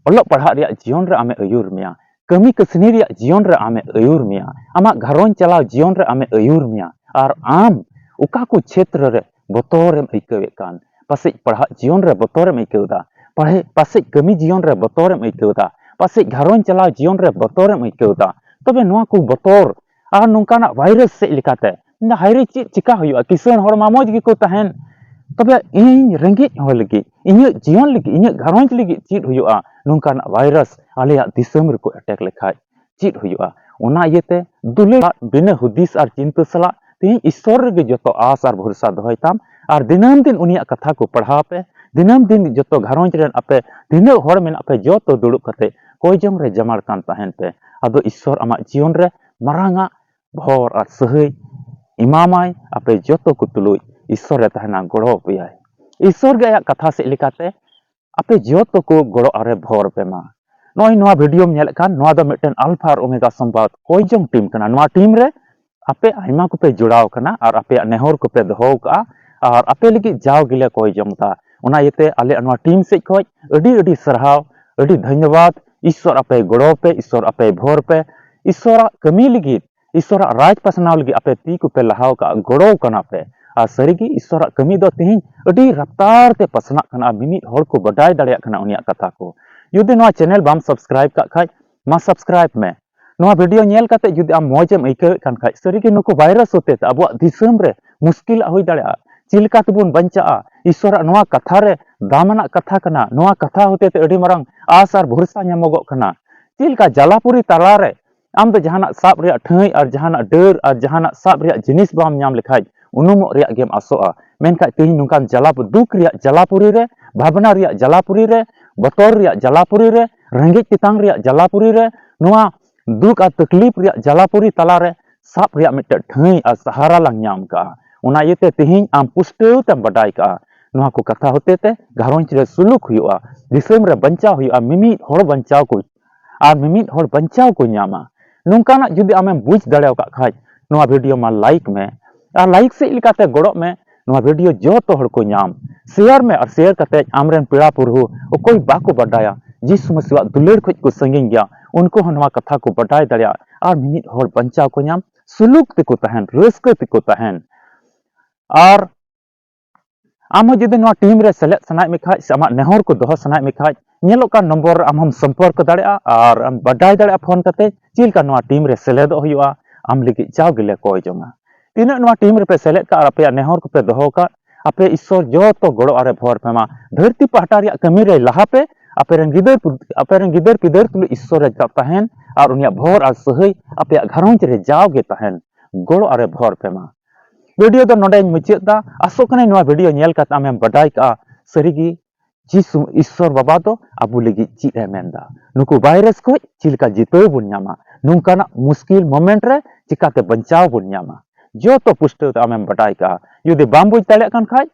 ᱚᱞᱚᱜ ᱯᱟᱲᱦᱟᱜ ᱨᱮᱭᱟᱜ ᱡᱤᱭᱚᱱ ᱨᱮ ᱟᱢᱮ ᱟᱹᱭᱩᱨ ᱢᱮᱭᱟ, ᱠᱟᱹᱢᱤ ᱠᱟᱹᱥᱱᱤ ᱨᱮᱭᱟᱜ ᱡᱤᱭᱚᱱ ᱨᱮ ᱟᱢᱮ ᱟᱹᱭᱩᱨ ᱢᱮᱭᱟ, ᱟᱢᱟᱜ ᱜᱷᱟᱨᱚᱸᱡᱽ ᱪᱟᱞᱟᱣ ᱡᱤᱭᱚᱱ ᱨᱮ ᱟᱢᱮ ᱟᱹᱭᱩᱨ ᱢᱮᱭᱟ᱾ ᱟᱨ ᱟᱢ ᱚᱠᱟ ᱠᱚ ᱪᱷᱮᱛᱨᱚ ᱨᱮ ᱵᱚᱛᱚᱨᱮᱢ ᱟᱹᱭᱠᱟᱹᱣᱮᱫ ᱠᱟᱱ, ᱯᱟᱥᱮᱡ ᱯᱟᱲᱦᱟᱜ ᱡᱤᱭᱚᱱ ᱨᱮ ᱵᱚᱛᱚᱨᱮᱢ ᱟᱹᱭᱠᱟᱹᱣ ᱮᱫᱟ, ᱯᱟᱲᱦᱮ-, ᱯᱟᱥᱮᱡ ᱠᱟᱹᱢᱤ ᱡᱤᱭᱚᱱ ᱨᱮ ᱵᱚᱛᱚᱨᱮᱢ ᱟᱹᱭᱠᱟᱹᱣ ᱮᱫᱟ, ᱯᱟᱥᱮᱡ ᱜᱷᱟᱨᱚᱸᱡᱽ ᱪᱟᱞᱟᱣ ᱡᱤᱭᱚᱱ ᱨᱮ ᱵᱚᱛᱚᱨᱮᱢ ᱟᱹᱭᱠᱟᱹᱣ ᱮᱫᱟ, ᱛᱚᱵᱮ ᱱᱚᱣᱟ ᱠᱚ ᱵᱚᱛᱚᱨ ᱟᱨ ᱱᱚᱝᱠᱟᱱᱟᱜ ᱵᱷᱟᱭᱨᱟᱥ ᱥᱮᱫ ᱞᱮᱠᱟᱛᱮ, ᱢᱮᱱᱫᱟ, "ᱦᱟᱭᱨᱮ, ᱪᱮᱫ ᱪᱤᱠᱟ ᱦᱩᱭᱩᱜᱼᱟ? ᱠᱤᱥᱟᱹᱬ ᱦᱚᱲ ᱢᱟ ᱢᱚᱡᱽ ᱜᱮᱠᱚ ᱛᱟᱦᱮᱱ, ᱛᱚᱵᱮ ᱤᱧ ᱨᱮᱸᱜᱮᱡ ᱦᱚᱲ ᱞᱟᱹᱜᱤᱫ, ᱤᱧᱟᱹᱜ ᱡᱤᱭᱚᱱ ᱞᱟᱹᱜᱤᱫ, ᱤᱧᱟᱹᱜ ᱜᱷᱟᱨᱚᱸᱡᱽ ᱞᱟᱹᱜᱤᱫ ᱪᱮᱫ ᱦᱩᱭᱩᱜᱼᱟ? ᱱᱚᱝᱠᱟᱱᱟᱜ ᱵᱷᱟᱭᱨᱟᱥ ᱟᱞᱮᱭᱟᱜ ᱫᱤᱥᱚᱢ ᱨᱮᱠᱚ ᱮᱴᱮᱠ ᱞᱮᱠᱷᱟᱡ ᱪᱮᱫ ᱦᱩᱭᱩᱜᱼᱟ?" ᱚᱱᱟ ᱤᱭᱟᱹᱛᱮ ᱫᱩᱞᱟᱹᱲ ᱵᱤᱱᱟᱹ ᱦᱩᱫᱤᱥ ᱟᱨ ᱪᱤᱱᱛᱟᱹ ᱥᱟᱞᱟᱜ ᱛᱮᱦᱮᱧ ᱤᱥᱥᱚᱨ ᱨᱮᱜᱮ ᱡᱚᱛᱚ ᱟᱥ ᱟᱨ ᱵᱷᱚᱨᱥᱟ ᱫᱚᱦᱚᱭ ᱛᱟᱢ᱾ ᱟᱨ ᱫᱤᱱᱟᱹᱢ ᱫᱤᱱ ᱩᱱᱤᱭᱟᱜ ᱠᱟᱛᱷᱟ ᱠᱚ ᱯᱟᱲᱦᱟᱣ ᱯᱮ, ᱫᱤᱱᱟᱹᱢ ᱫᱤᱱ ᱡᱚᱛᱚ ᱜᱷᱟᱨᱚᱸᱡᱽ ᱨᱮᱱ ᱟᱯᱮ ᱛᱤᱱᱟᱹᱜ ᱦᱚᱲ ᱢᱮᱱᱟᱜ ᱯᱮ, ᱡᱚᱛᱚ ᱫᱩᱲᱩᱵ ᱠᱟᱛᱮ ᱠᱚᱭ ᱡᱚᱝ ᱨᱮ ᱡᱟᱢᱟᱲ ᱠᱟᱱ ᱛᱟᱦᱮᱱ ᱯᱮ᱾ ᱟᱫᱚ ᱤᱥᱥᱚᱨ ᱟᱢᱟᱜ ᱡᱤᱭᱚᱱ ᱨᱮ ᱢᱟᱨᱟᱝ ᱟᱜ ᱵᱷᱚᱨ ᱟᱨ ᱥᱟᱹᱦᱟᱹᱭ ᱮᱢᱟᱢᱟᱭ᱾ ᱟᱯᱮ ᱡᱚᱛᱚ ᱠᱚ ᱛᱩᱞᱩᱡ ᱤᱥᱥᱚᱨᱮ ᱛᱟᱦᱮᱱᱟ, ᱜᱚᱲᱚ ᱟᱯᱮᱭᱟᱭ᱾ ᱤᱥᱥᱚᱨ ᱜᱮ ᱟᱭᱟᱜ ᱠᱟᱛᱷᱟ ᱥᱮᱫ ᱞᱮᱠᱟᱛᱮ ᱟᱯᱮ ᱡᱚᱛᱚ ᱠᱚ ᱜᱚᱲᱚ ᱟᱨᱮ ᱵᱷᱚᱨ ᱯᱮ ᱢᱟ᱾ ᱱᱚᱜᱼᱚᱭ ᱱᱚᱣᱟ ᱵᱷᱤᱰᱤᱭᱳᱢ ᱧᱮᱞᱮᱫ ᱠᱟᱱ, ᱱᱚᱣᱟ ᱫᱚ ᱢᱤᱫᱴᱮᱱ ᱟᱞᱯᱷᱟ ᱟᱨ ᱳᱢᱮᱜᱟ ᱥᱚᱢᱵᱟᱫ ᱠᱚᱭ ᱡᱚᱝ ᱴᱤᱢ ᱠᱟᱱᱟ᱾ ᱱᱚᱣᱟ ᱴᱤᱢ ᱨᱮ ᱟᱯᱮ ᱟᱭᱢᱟ ᱠᱚᱯᱮ ᱡᱚᱲᱟᱣ ᱠᱟᱱᱟ ᱟᱨ ᱟᱯᱮᱭᱟᱜ ᱱᱮᱦᱚᱨ ᱠᱚᱯᱮ ᱫᱚᱦᱚ ᱟᱠᱟᱫᱼᱟ ᱟᱨ ᱟᱯᱮ ᱞᱟᱹᱜᱤᱫ ᱡᱟᱣ ᱜᱮᱞᱮ ᱠᱚᱭ ᱡᱚᱝ ᱮᱫᱟ᱾ ᱚᱱᱟ ᱤᱭᱟᱹᱛᱮ ᱟᱞᱮᱭᱟᱜ ᱱᱚᱣᱟ ᱴᱤᱢ ᱥᱮᱫ ᱠᱷᱚᱱ ᱟᱹᱰᱤ ᱟᱹᱰᱤ ᱥᱟᱨᱦᱟᱣ, ᱟᱹᱰᱤ ᱫᱷᱚᱱᱭᱚᱵᱟᱫ᱾ ᱤᱥᱥᱚᱨ ᱟᱯᱮ ᱜᱚᱲᱚ ᱯᱮ, ᱤᱥᱥᱚᱨ ᱟᱯᱮ ᱵᱷᱚᱨ ᱯᱮ᱾ ᱤᱥᱥᱚᱨᱟᱜ ᱠᱟᱹᱢᱤ ᱞᱟᱹᱜᱤᱫ, ᱤᱥᱥᱚᱨᱟᱜ ᱨᱟᱡᱽ ᱯᱟᱥᱱᱟᱣ ᱞᱟᱹᱜᱤᱫ ᱟᱯᱮ ᱛᱤ ᱠᱚᱯᱮ ᱞᱟᱦᱟᱣ ᱠᱟᱜᱼᱟ, ᱜᱚᱲᱚ ᱠᱟᱱᱟ ᱯᱮ᱾ ᱟᱨ ᱥᱟᱹᱨᱤᱜᱮ ᱤᱥᱥᱚᱨᱟᱜ ᱠᱟᱹᱢᱤ ᱫᱚ ᱛᱮᱦᱮᱧ ᱟᱹᱰᱤ ᱨᱟᱯᱛᱟᱨ ᱛᱮ ᱯᱟᱥᱱᱟᱜ ᱠᱟᱱᱟ, ᱢᱤᱢᱤᱫ ᱦᱚᱲ ᱠᱚ ᱵᱟᱰᱟᱭ ᱫᱟᱲᱮᱭᱟᱜ ᱠᱟᱱᱟ ᱩᱱᱤᱭᱟᱜ ᱠᱟᱛᱷᱟ ᱠᱚ᱾ ᱡᱩᱫᱤ ᱱᱚᱣᱟ ᱪᱮᱱᱮᱞ ᱵᱟᱢ ᱥᱟᱵᱥᱠᱨᱟᱭᱤᱵ ᱠᱟᱜ ᱠᱷᱟᱡ, ᱢᱟ ᱥᱟᱵᱥᱠᱨᱟᱭᱤᱵ ᱢᱮ᱾ ᱱᱚᱣᱟ ᱵᱷᱤᱰᱤᱭᱳ ᱧᱮᱞ ᱠᱟᱛᱮ ᱡᱩᱫᱤ ᱟᱢ ᱢᱚᱡᱽ ᱮᱢ ᱟᱹᱭᱠᱟᱹᱣᱮᱫ ᱠᱟᱱ ᱠᱷᱟᱡ, ᱥᱟᱹᱨᱤᱜᱮ ᱱᱩᱠᱩ ᱵᱷᱟᱭᱨᱟᱥ ᱦᱚᱛᱮ ᱛᱮ ᱟᱵᱚᱣᱟᱜ ᱫᱤᱥᱚᱢ ᱨᱮ ᱢᱩᱥᱠᱤᱞᱟᱜ ᱦᱩᱭ ᱫᱟᱲᱮᱭᱟᱜᱼᱟ᱾ ᱪᱮᱫ ᱞᱮᱠᱟ ᱛᱮᱵᱚᱱ ᱵᱟᱧᱪᱟᱜᱼᱟ? ᱤᱥᱥᱚᱨᱟᱜ ᱱᱚᱣᱟ ᱠᱟᱛᱷᱟ ᱨᱮ ᱫᱟᱢᱟᱱᱟᱜ ᱠᱟᱛᱷᱟ ᱠᱟᱱᱟ᱾ ᱱᱚᱣᱟ ᱠᱟᱛᱷᱟ ᱦᱚᱛᱮ ᱛᱮ ᱟᱹᱰᱤ ᱢᱟᱨᱟᱝ ᱟᱥ ᱟᱨ ᱵᱷᱚᱨᱥᱟ ᱧᱟᱢᱚᱜᱚᱜ ᱠᱟᱱᱟ᱾ ᱪᱮᱫ ᱞᱮᱠᱟ ᱡᱟᱞᱟᱯᱩᱨᱤ ᱛᱟᱞᱟᱨᱮ ᱟᱢ ᱫᱚ ᱡᱟᱦᱟᱱᱟᱜ ᱥᱟᱵ ᱨᱮᱭᱟᱜ ᱴᱷᱟᱹᱭ ᱟᱨ ᱡᱟᱦᱟᱱᱟᱜ ᱰᱟᱹᱨ ᱟᱨ ᱡᱟᱦᱟᱱᱟᱜ ᱥᱟᱵ ᱨᱮᱭᱟᱜ ᱡᱤᱱᱤᱥ ᱵᱟᱢ ᱧᱟᱢ ᱞᱮᱠᱷᱟᱡ ᱩᱱᱩᱢᱚᱜ ᱨᱮᱭᱟᱜ ᱜᱮᱢ ᱟᱥᱚᱜᱼᱟ᱾ ᱢᱮᱱᱠᱷᱟᱡ ᱛᱮᱦᱮᱧ ᱱᱚᱝᱠᱟᱱ ᱡᱟᱞᱟᱯ-, ᱫᱩᱠ ᱨᱮᱭᱟᱜ ᱡᱟᱞᱟᱯᱩᱨᱤ ᱨᱮ, ᱵᱷᱟᱵᱽᱱᱟ ᱨᱮᱭᱟᱜ ᱡᱟᱞᱟᱯᱩᱨᱤ ᱨᱮ, ᱵᱚᱛᱚᱨ ᱨᱮᱭᱟᱜ ᱡᱟᱞᱟᱯᱩᱨᱤ ᱨᱮ, ᱨᱮᱸᱜᱮᱡ ᱛᱮᱛᱟᱝ ᱨᱮᱭᱟᱜ ᱡᱟᱞᱟᱯᱩᱨᱤ ᱨᱮ, ᱱᱚᱣᱟ ᱫᱩᱠ ᱟᱨ ᱛᱟᱠᱞᱤᱯ ᱨᱮᱭᱟᱜ ᱡᱟᱞᱟᱯᱩᱨᱤ ᱛᱟᱞᱟᱨᱮ ᱥᱟᱵ ᱨᱮᱭᱟᱜ ᱢᱤᱫᱴᱮᱱ ᱴᱷᱟᱹᱭ ᱟᱨ ᱥᱟᱦᱟᱨᱟ ᱞᱟᱝ ᱧᱟᱢ ᱠᱟᱜᱼᱟ᱾ ᱚᱱᱟ ᱤᱭᱟᱹᱛᱮ ᱛᱮᱦᱮᱧ ᱟᱢ ᱯᱩᱥᱴᱟᱹᱣ ᱛᱮᱢ ᱵᱟᱰᱟᱭ ᱠᱟᱜᱼᱟ᱾ ᱱᱚᱣᱟ ᱠᱚ ᱠᱟᱛᱷᱟ ᱦᱚᱛᱮ ᱛᱮ ᱜᱷᱟᱨᱚᱸᱡᱽ ᱨᱮ ᱥᱩᱞᱩᱠ ᱦᱩᱭᱩᱜᱼᱟ, ᱫᱤᱥᱚᱢ ᱨᱮ ᱵᱟᱧᱪᱟᱣ ᱦᱩᱭᱩᱜᱼᱟ, ᱢᱤᱢᱤᱫ ᱦᱚᱲ ᱵᱟᱧᱪᱟᱣ ᱠᱚ ᱟᱨ ᱢᱤᱢᱤᱫ ᱦᱚᱲ ᱵᱟᱧᱪᱟᱣ ᱠᱚ ᱧᱟᱢᱟ᱾ ᱱᱚᱝᱠᱟᱱᱟᱜ ᱡᱩᱫᱤ ᱟᱢᱮᱢ ᱵᱩᱡᱽ ᱫᱟᱲᱮ ᱟᱠᱟᱫ ᱠᱷᱟᱡ, ᱱᱚᱣᱟ ᱵᱷᱤᱰᱤᱭᱳ ᱢᱟ ᱞᱟᱭᱤᱠ ᱢᱮ ᱟᱨ ᱞᱟᱭᱤᱠ ᱥᱮᱫ ᱞᱮᱠᱟᱛᱮ ᱜᱚᱲᱚᱜ ᱢᱮ᱾ ᱱᱚᱣᱟ ᱵᱷᱤᱰᱤᱭᱳ ᱡᱚᱛᱚ ᱦᱚᱲ ᱠᱚ ᱧᱟᱢ᱾ ᱥᱮᱭᱟᱨ ᱢᱮ ᱟᱨ ᱥᱮᱭᱟᱨ ᱠᱟᱛᱮ ᱟᱢᱨᱮᱱ ᱯᱮᱲᱟ ᱯᱩᱨᱦᱩ ᱚᱠᱚᱭ ᱵᱟᱠᱚ ᱵᱟᱰᱟᱭᱟ ᱡᱤᱥᱩ ᱢᱟᱹᱥᱤᱣᱟᱜ ᱫᱩᱞᱟᱹᱲ ᱠᱷᱚᱡ ᱠᱚ ᱥᱟᱺᱜᱤᱧ ᱜᱮᱭᱟ, ᱩᱱᱠᱩ ᱦᱚᱸ ᱱᱚᱣᱟ ᱠᱟᱛᱷᱟ ᱠᱚ ᱵᱟᱰᱟᱭ ᱫᱟᱲᱮᱭᱟᱜᱼᱟ ᱟᱨ ᱢᱤᱢᱤᱫ ᱦᱚᱲ ᱵᱟᱧᱪᱟᱣ ᱠᱚ ᱧᱟᱢ, ᱥᱩᱞᱩᱠ ᱛᱮᱠᱚ ᱛᱟᱦᱮᱱ, ᱨᱟᱹᱥᱠᱟᱹ ᱛᱮᱠᱚ ᱛᱟᱦᱮᱱ᱾ ᱟᱨ ᱟᱢ ᱦᱚᱸ ᱡᱩᱫᱤ ᱱᱚᱣᱟ ᱴᱤᱢ ᱨᱮ ᱥᱮᱞᱮᱫ ᱥᱟᱱᱟᱭᱮᱫ ᱢᱮ ᱠᱷᱟᱡ ᱥᱮ ᱟᱢᱟᱜ ᱱᱮᱦᱚᱨ ᱠᱚ ᱫᱚᱦᱚ ᱥᱟᱱᱟᱭᱮᱫ ᱢᱮ ᱠᱷᱟᱡ, ᱧᱮᱞᱚᱜ ᱠᱟᱱ ᱱᱚᱢᱵᱚᱨ ᱨᱮ ᱟᱢ ᱦᱚᱸᱢ ᱥᱚᱢᱯᱚᱨᱠ ᱫᱟᱲᱮᱭᱟᱜᱼᱟ ᱟᱨ ᱮᱢ ᱵᱟᱰᱟᱭ ᱫᱟᱲᱮᱭᱟᱜᱼᱟ ᱯᱷᱳᱱ ᱠᱟᱛᱮ ᱪᱮᱫ ᱞᱮᱠᱟ ᱱᱚᱣᱟ ᱴᱤᱢ ᱨᱮ ᱥᱮᱞᱮᱫᱚᱜ ᱦᱩᱭᱩᱜᱼᱟ᱾ ᱟᱢ ᱞᱟᱹᱜᱤᱫ ᱡᱟᱣ ᱜᱮᱞᱮ ᱠᱚᱭ ᱡᱚᱝᱟ᱾ ᱛᱤᱱᱟᱹᱜ ᱱᱚᱣᱟ ᱴᱤᱢ ᱨᱮᱯᱮ ᱥᱮᱞᱮᱫ ᱠᱟᱜ ᱟᱨ ᱟᱯᱮᱭᱟᱜ ᱱᱮᱦᱚᱨ ᱠᱚᱯᱮ ᱫᱚᱦᱚ ᱠᱟᱜ, ᱟᱯᱮ ᱤᱥᱥᱚᱨ ᱡᱚᱛᱚ ᱜᱚᱲᱚ ᱟᱨᱮ ᱵᱷᱚᱨ ᱯᱮ ᱢᱟ᱾ ᱫᱷᱟᱹᱨᱛᱤ ᱯᱟᱦᱴᱟ ᱨᱮᱭᱟᱜ ᱠᱟᱹᱢᱤ ᱨᱮ ᱞᱟᱦᱟ ᱯᱮ᱾ ᱟᱯᱮ ᱨᱮᱱ ᱜᱤᱫᱟᱹᱨ ᱯᱤᱫ-, ᱟᱯᱮ ᱨᱮᱱ ᱜᱤᱫᱟᱹᱨ ᱯᱤᱫᱟᱹᱨ ᱛᱩᱞᱩᱡ ᱤᱥᱥᱚᱨ ᱨᱮ ᱛᱟᱦᱮᱱ ᱟᱨ ᱩᱱᱤᱭᱟᱜ ᱵᱷᱚᱨ ᱟᱨ ᱥᱟᱹᱦᱟᱹᱭ ᱟᱯᱮᱭᱟᱜ ᱜᱷᱟᱨᱚᱸᱡᱽ ᱨᱮ ᱡᱟᱣ ᱜᱮ ᱛᱟᱦᱮᱱ᱾ ᱜᱚᱲᱚ ᱟᱨᱮ ᱵᱷᱚᱨ ᱯᱮ ᱢᱟ᱾ ᱵᱷᱤᱰᱤᱭᱳ ᱫᱚ ᱱᱚᱰᱮᱧ ᱢᱩᱪᱟᱹᱫ ᱫᱟ᱾ ᱟᱥᱚᱜ ᱠᱟᱹᱱᱟᱹᱧ ᱱᱚᱣᱟ ᱵᱷᱤᱰᱤᱭᱳ ᱧᱮᱞ ᱠᱟᱛᱮ ᱟᱢᱮᱢ ᱵᱟᱰᱟᱭ ᱠᱟᱜᱼᱟ ᱥᱟᱹᱨᱤᱜᱮ ᱡᱤᱥᱩ ᱤᱥᱥᱚᱨ ᱵᱟᱵᱟ ᱫᱚ ᱟᱵᱚ ᱞᱟᱹᱜᱤᱫ ᱪᱮᱫ ᱮ ᱢᱮᱱᱫᱟ, ᱱᱩᱠᱩ ᱵᱷᱟᱭᱨᱟᱥ ᱠᱷᱚᱡ ᱪᱮᱫ ᱞᱮᱠᱟ ᱡᱤᱛᱟᱹᱣ ᱵᱚᱱ ᱧᱟᱢᱟ᱾ ᱱᱚᱝᱠᱟᱱᱟᱜ ᱢᱩᱥᱠᱤᱞ ᱢᱳᱢᱮᱱᱴ ᱨᱮ ᱪᱤᱠᱟᱛᱮ ᱵᱟᱧᱪᱟᱣ ᱵᱚᱱ ᱧᱟᱢᱟ, ᱡᱚᱛᱚ ᱯᱩᱥᱴᱟᱹᱣ ᱛᱮ ᱟᱢᱮᱢ ᱵᱟᱰᱟᱭ ᱠᱟᱜᱼᱟ᱾ ᱡᱩᱫᱤ ᱵᱟᱢ ᱵᱩᱡᱽ ᱫᱟᱲᱮᱭᱟᱜ ᱠᱟᱱ ᱠᱷᱟᱡ,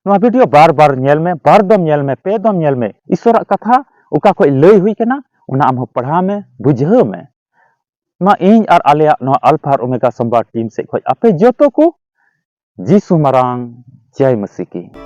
ᱱᱚᱣᱟ ᱵᱷᱤᱰᱤᱭᱳ ᱵᱟᱨ ᱵᱟᱨ ᱧᱮᱞ ᱢᱮ, ᱵᱟᱨ ᱫᱚᱢ ᱧᱮᱞ ᱢᱮ, ᱯᱮ ᱫᱚᱢ ᱧᱮᱞ ᱢᱮ᱾ ᱤᱥᱚᱨᱟᱜ ᱠᱟᱛᱷᱟ ᱚᱠᱟ ᱠᱷᱚᱡ ᱞᱟᱹᱭ ᱦᱩᱭ ᱠᱟᱱᱟ, ᱚᱱᱟ ᱟᱢ ᱦᱚᱸ ᱯᱟᱲᱦᱟᱣ ᱢᱮ, ᱵᱩᱡᱷᱟᱹᱣ ᱢᱮ᱾ ᱢᱟ ᱤᱧ ᱟᱨ ᱟᱞᱮᱭᱟᱜ ᱱᱚᱣᱟ ᱟᱞᱯᱷᱟ ᱟᱨ ᱳᱢᱮᱜᱟ ᱥᱳᱢᱵᱟᱨ ᱴᱤᱢ ᱥᱮᱫ ᱠᱷᱚᱡ ᱟᱯᱮ ᱡᱚᱛᱚ ᱠᱚ ᱡᱤᱥᱩ ᱢᱟᱨᱟᱝ ᱡᱟᱭ ᱢᱟᱹᱥᱤ ᱠᱤ᱾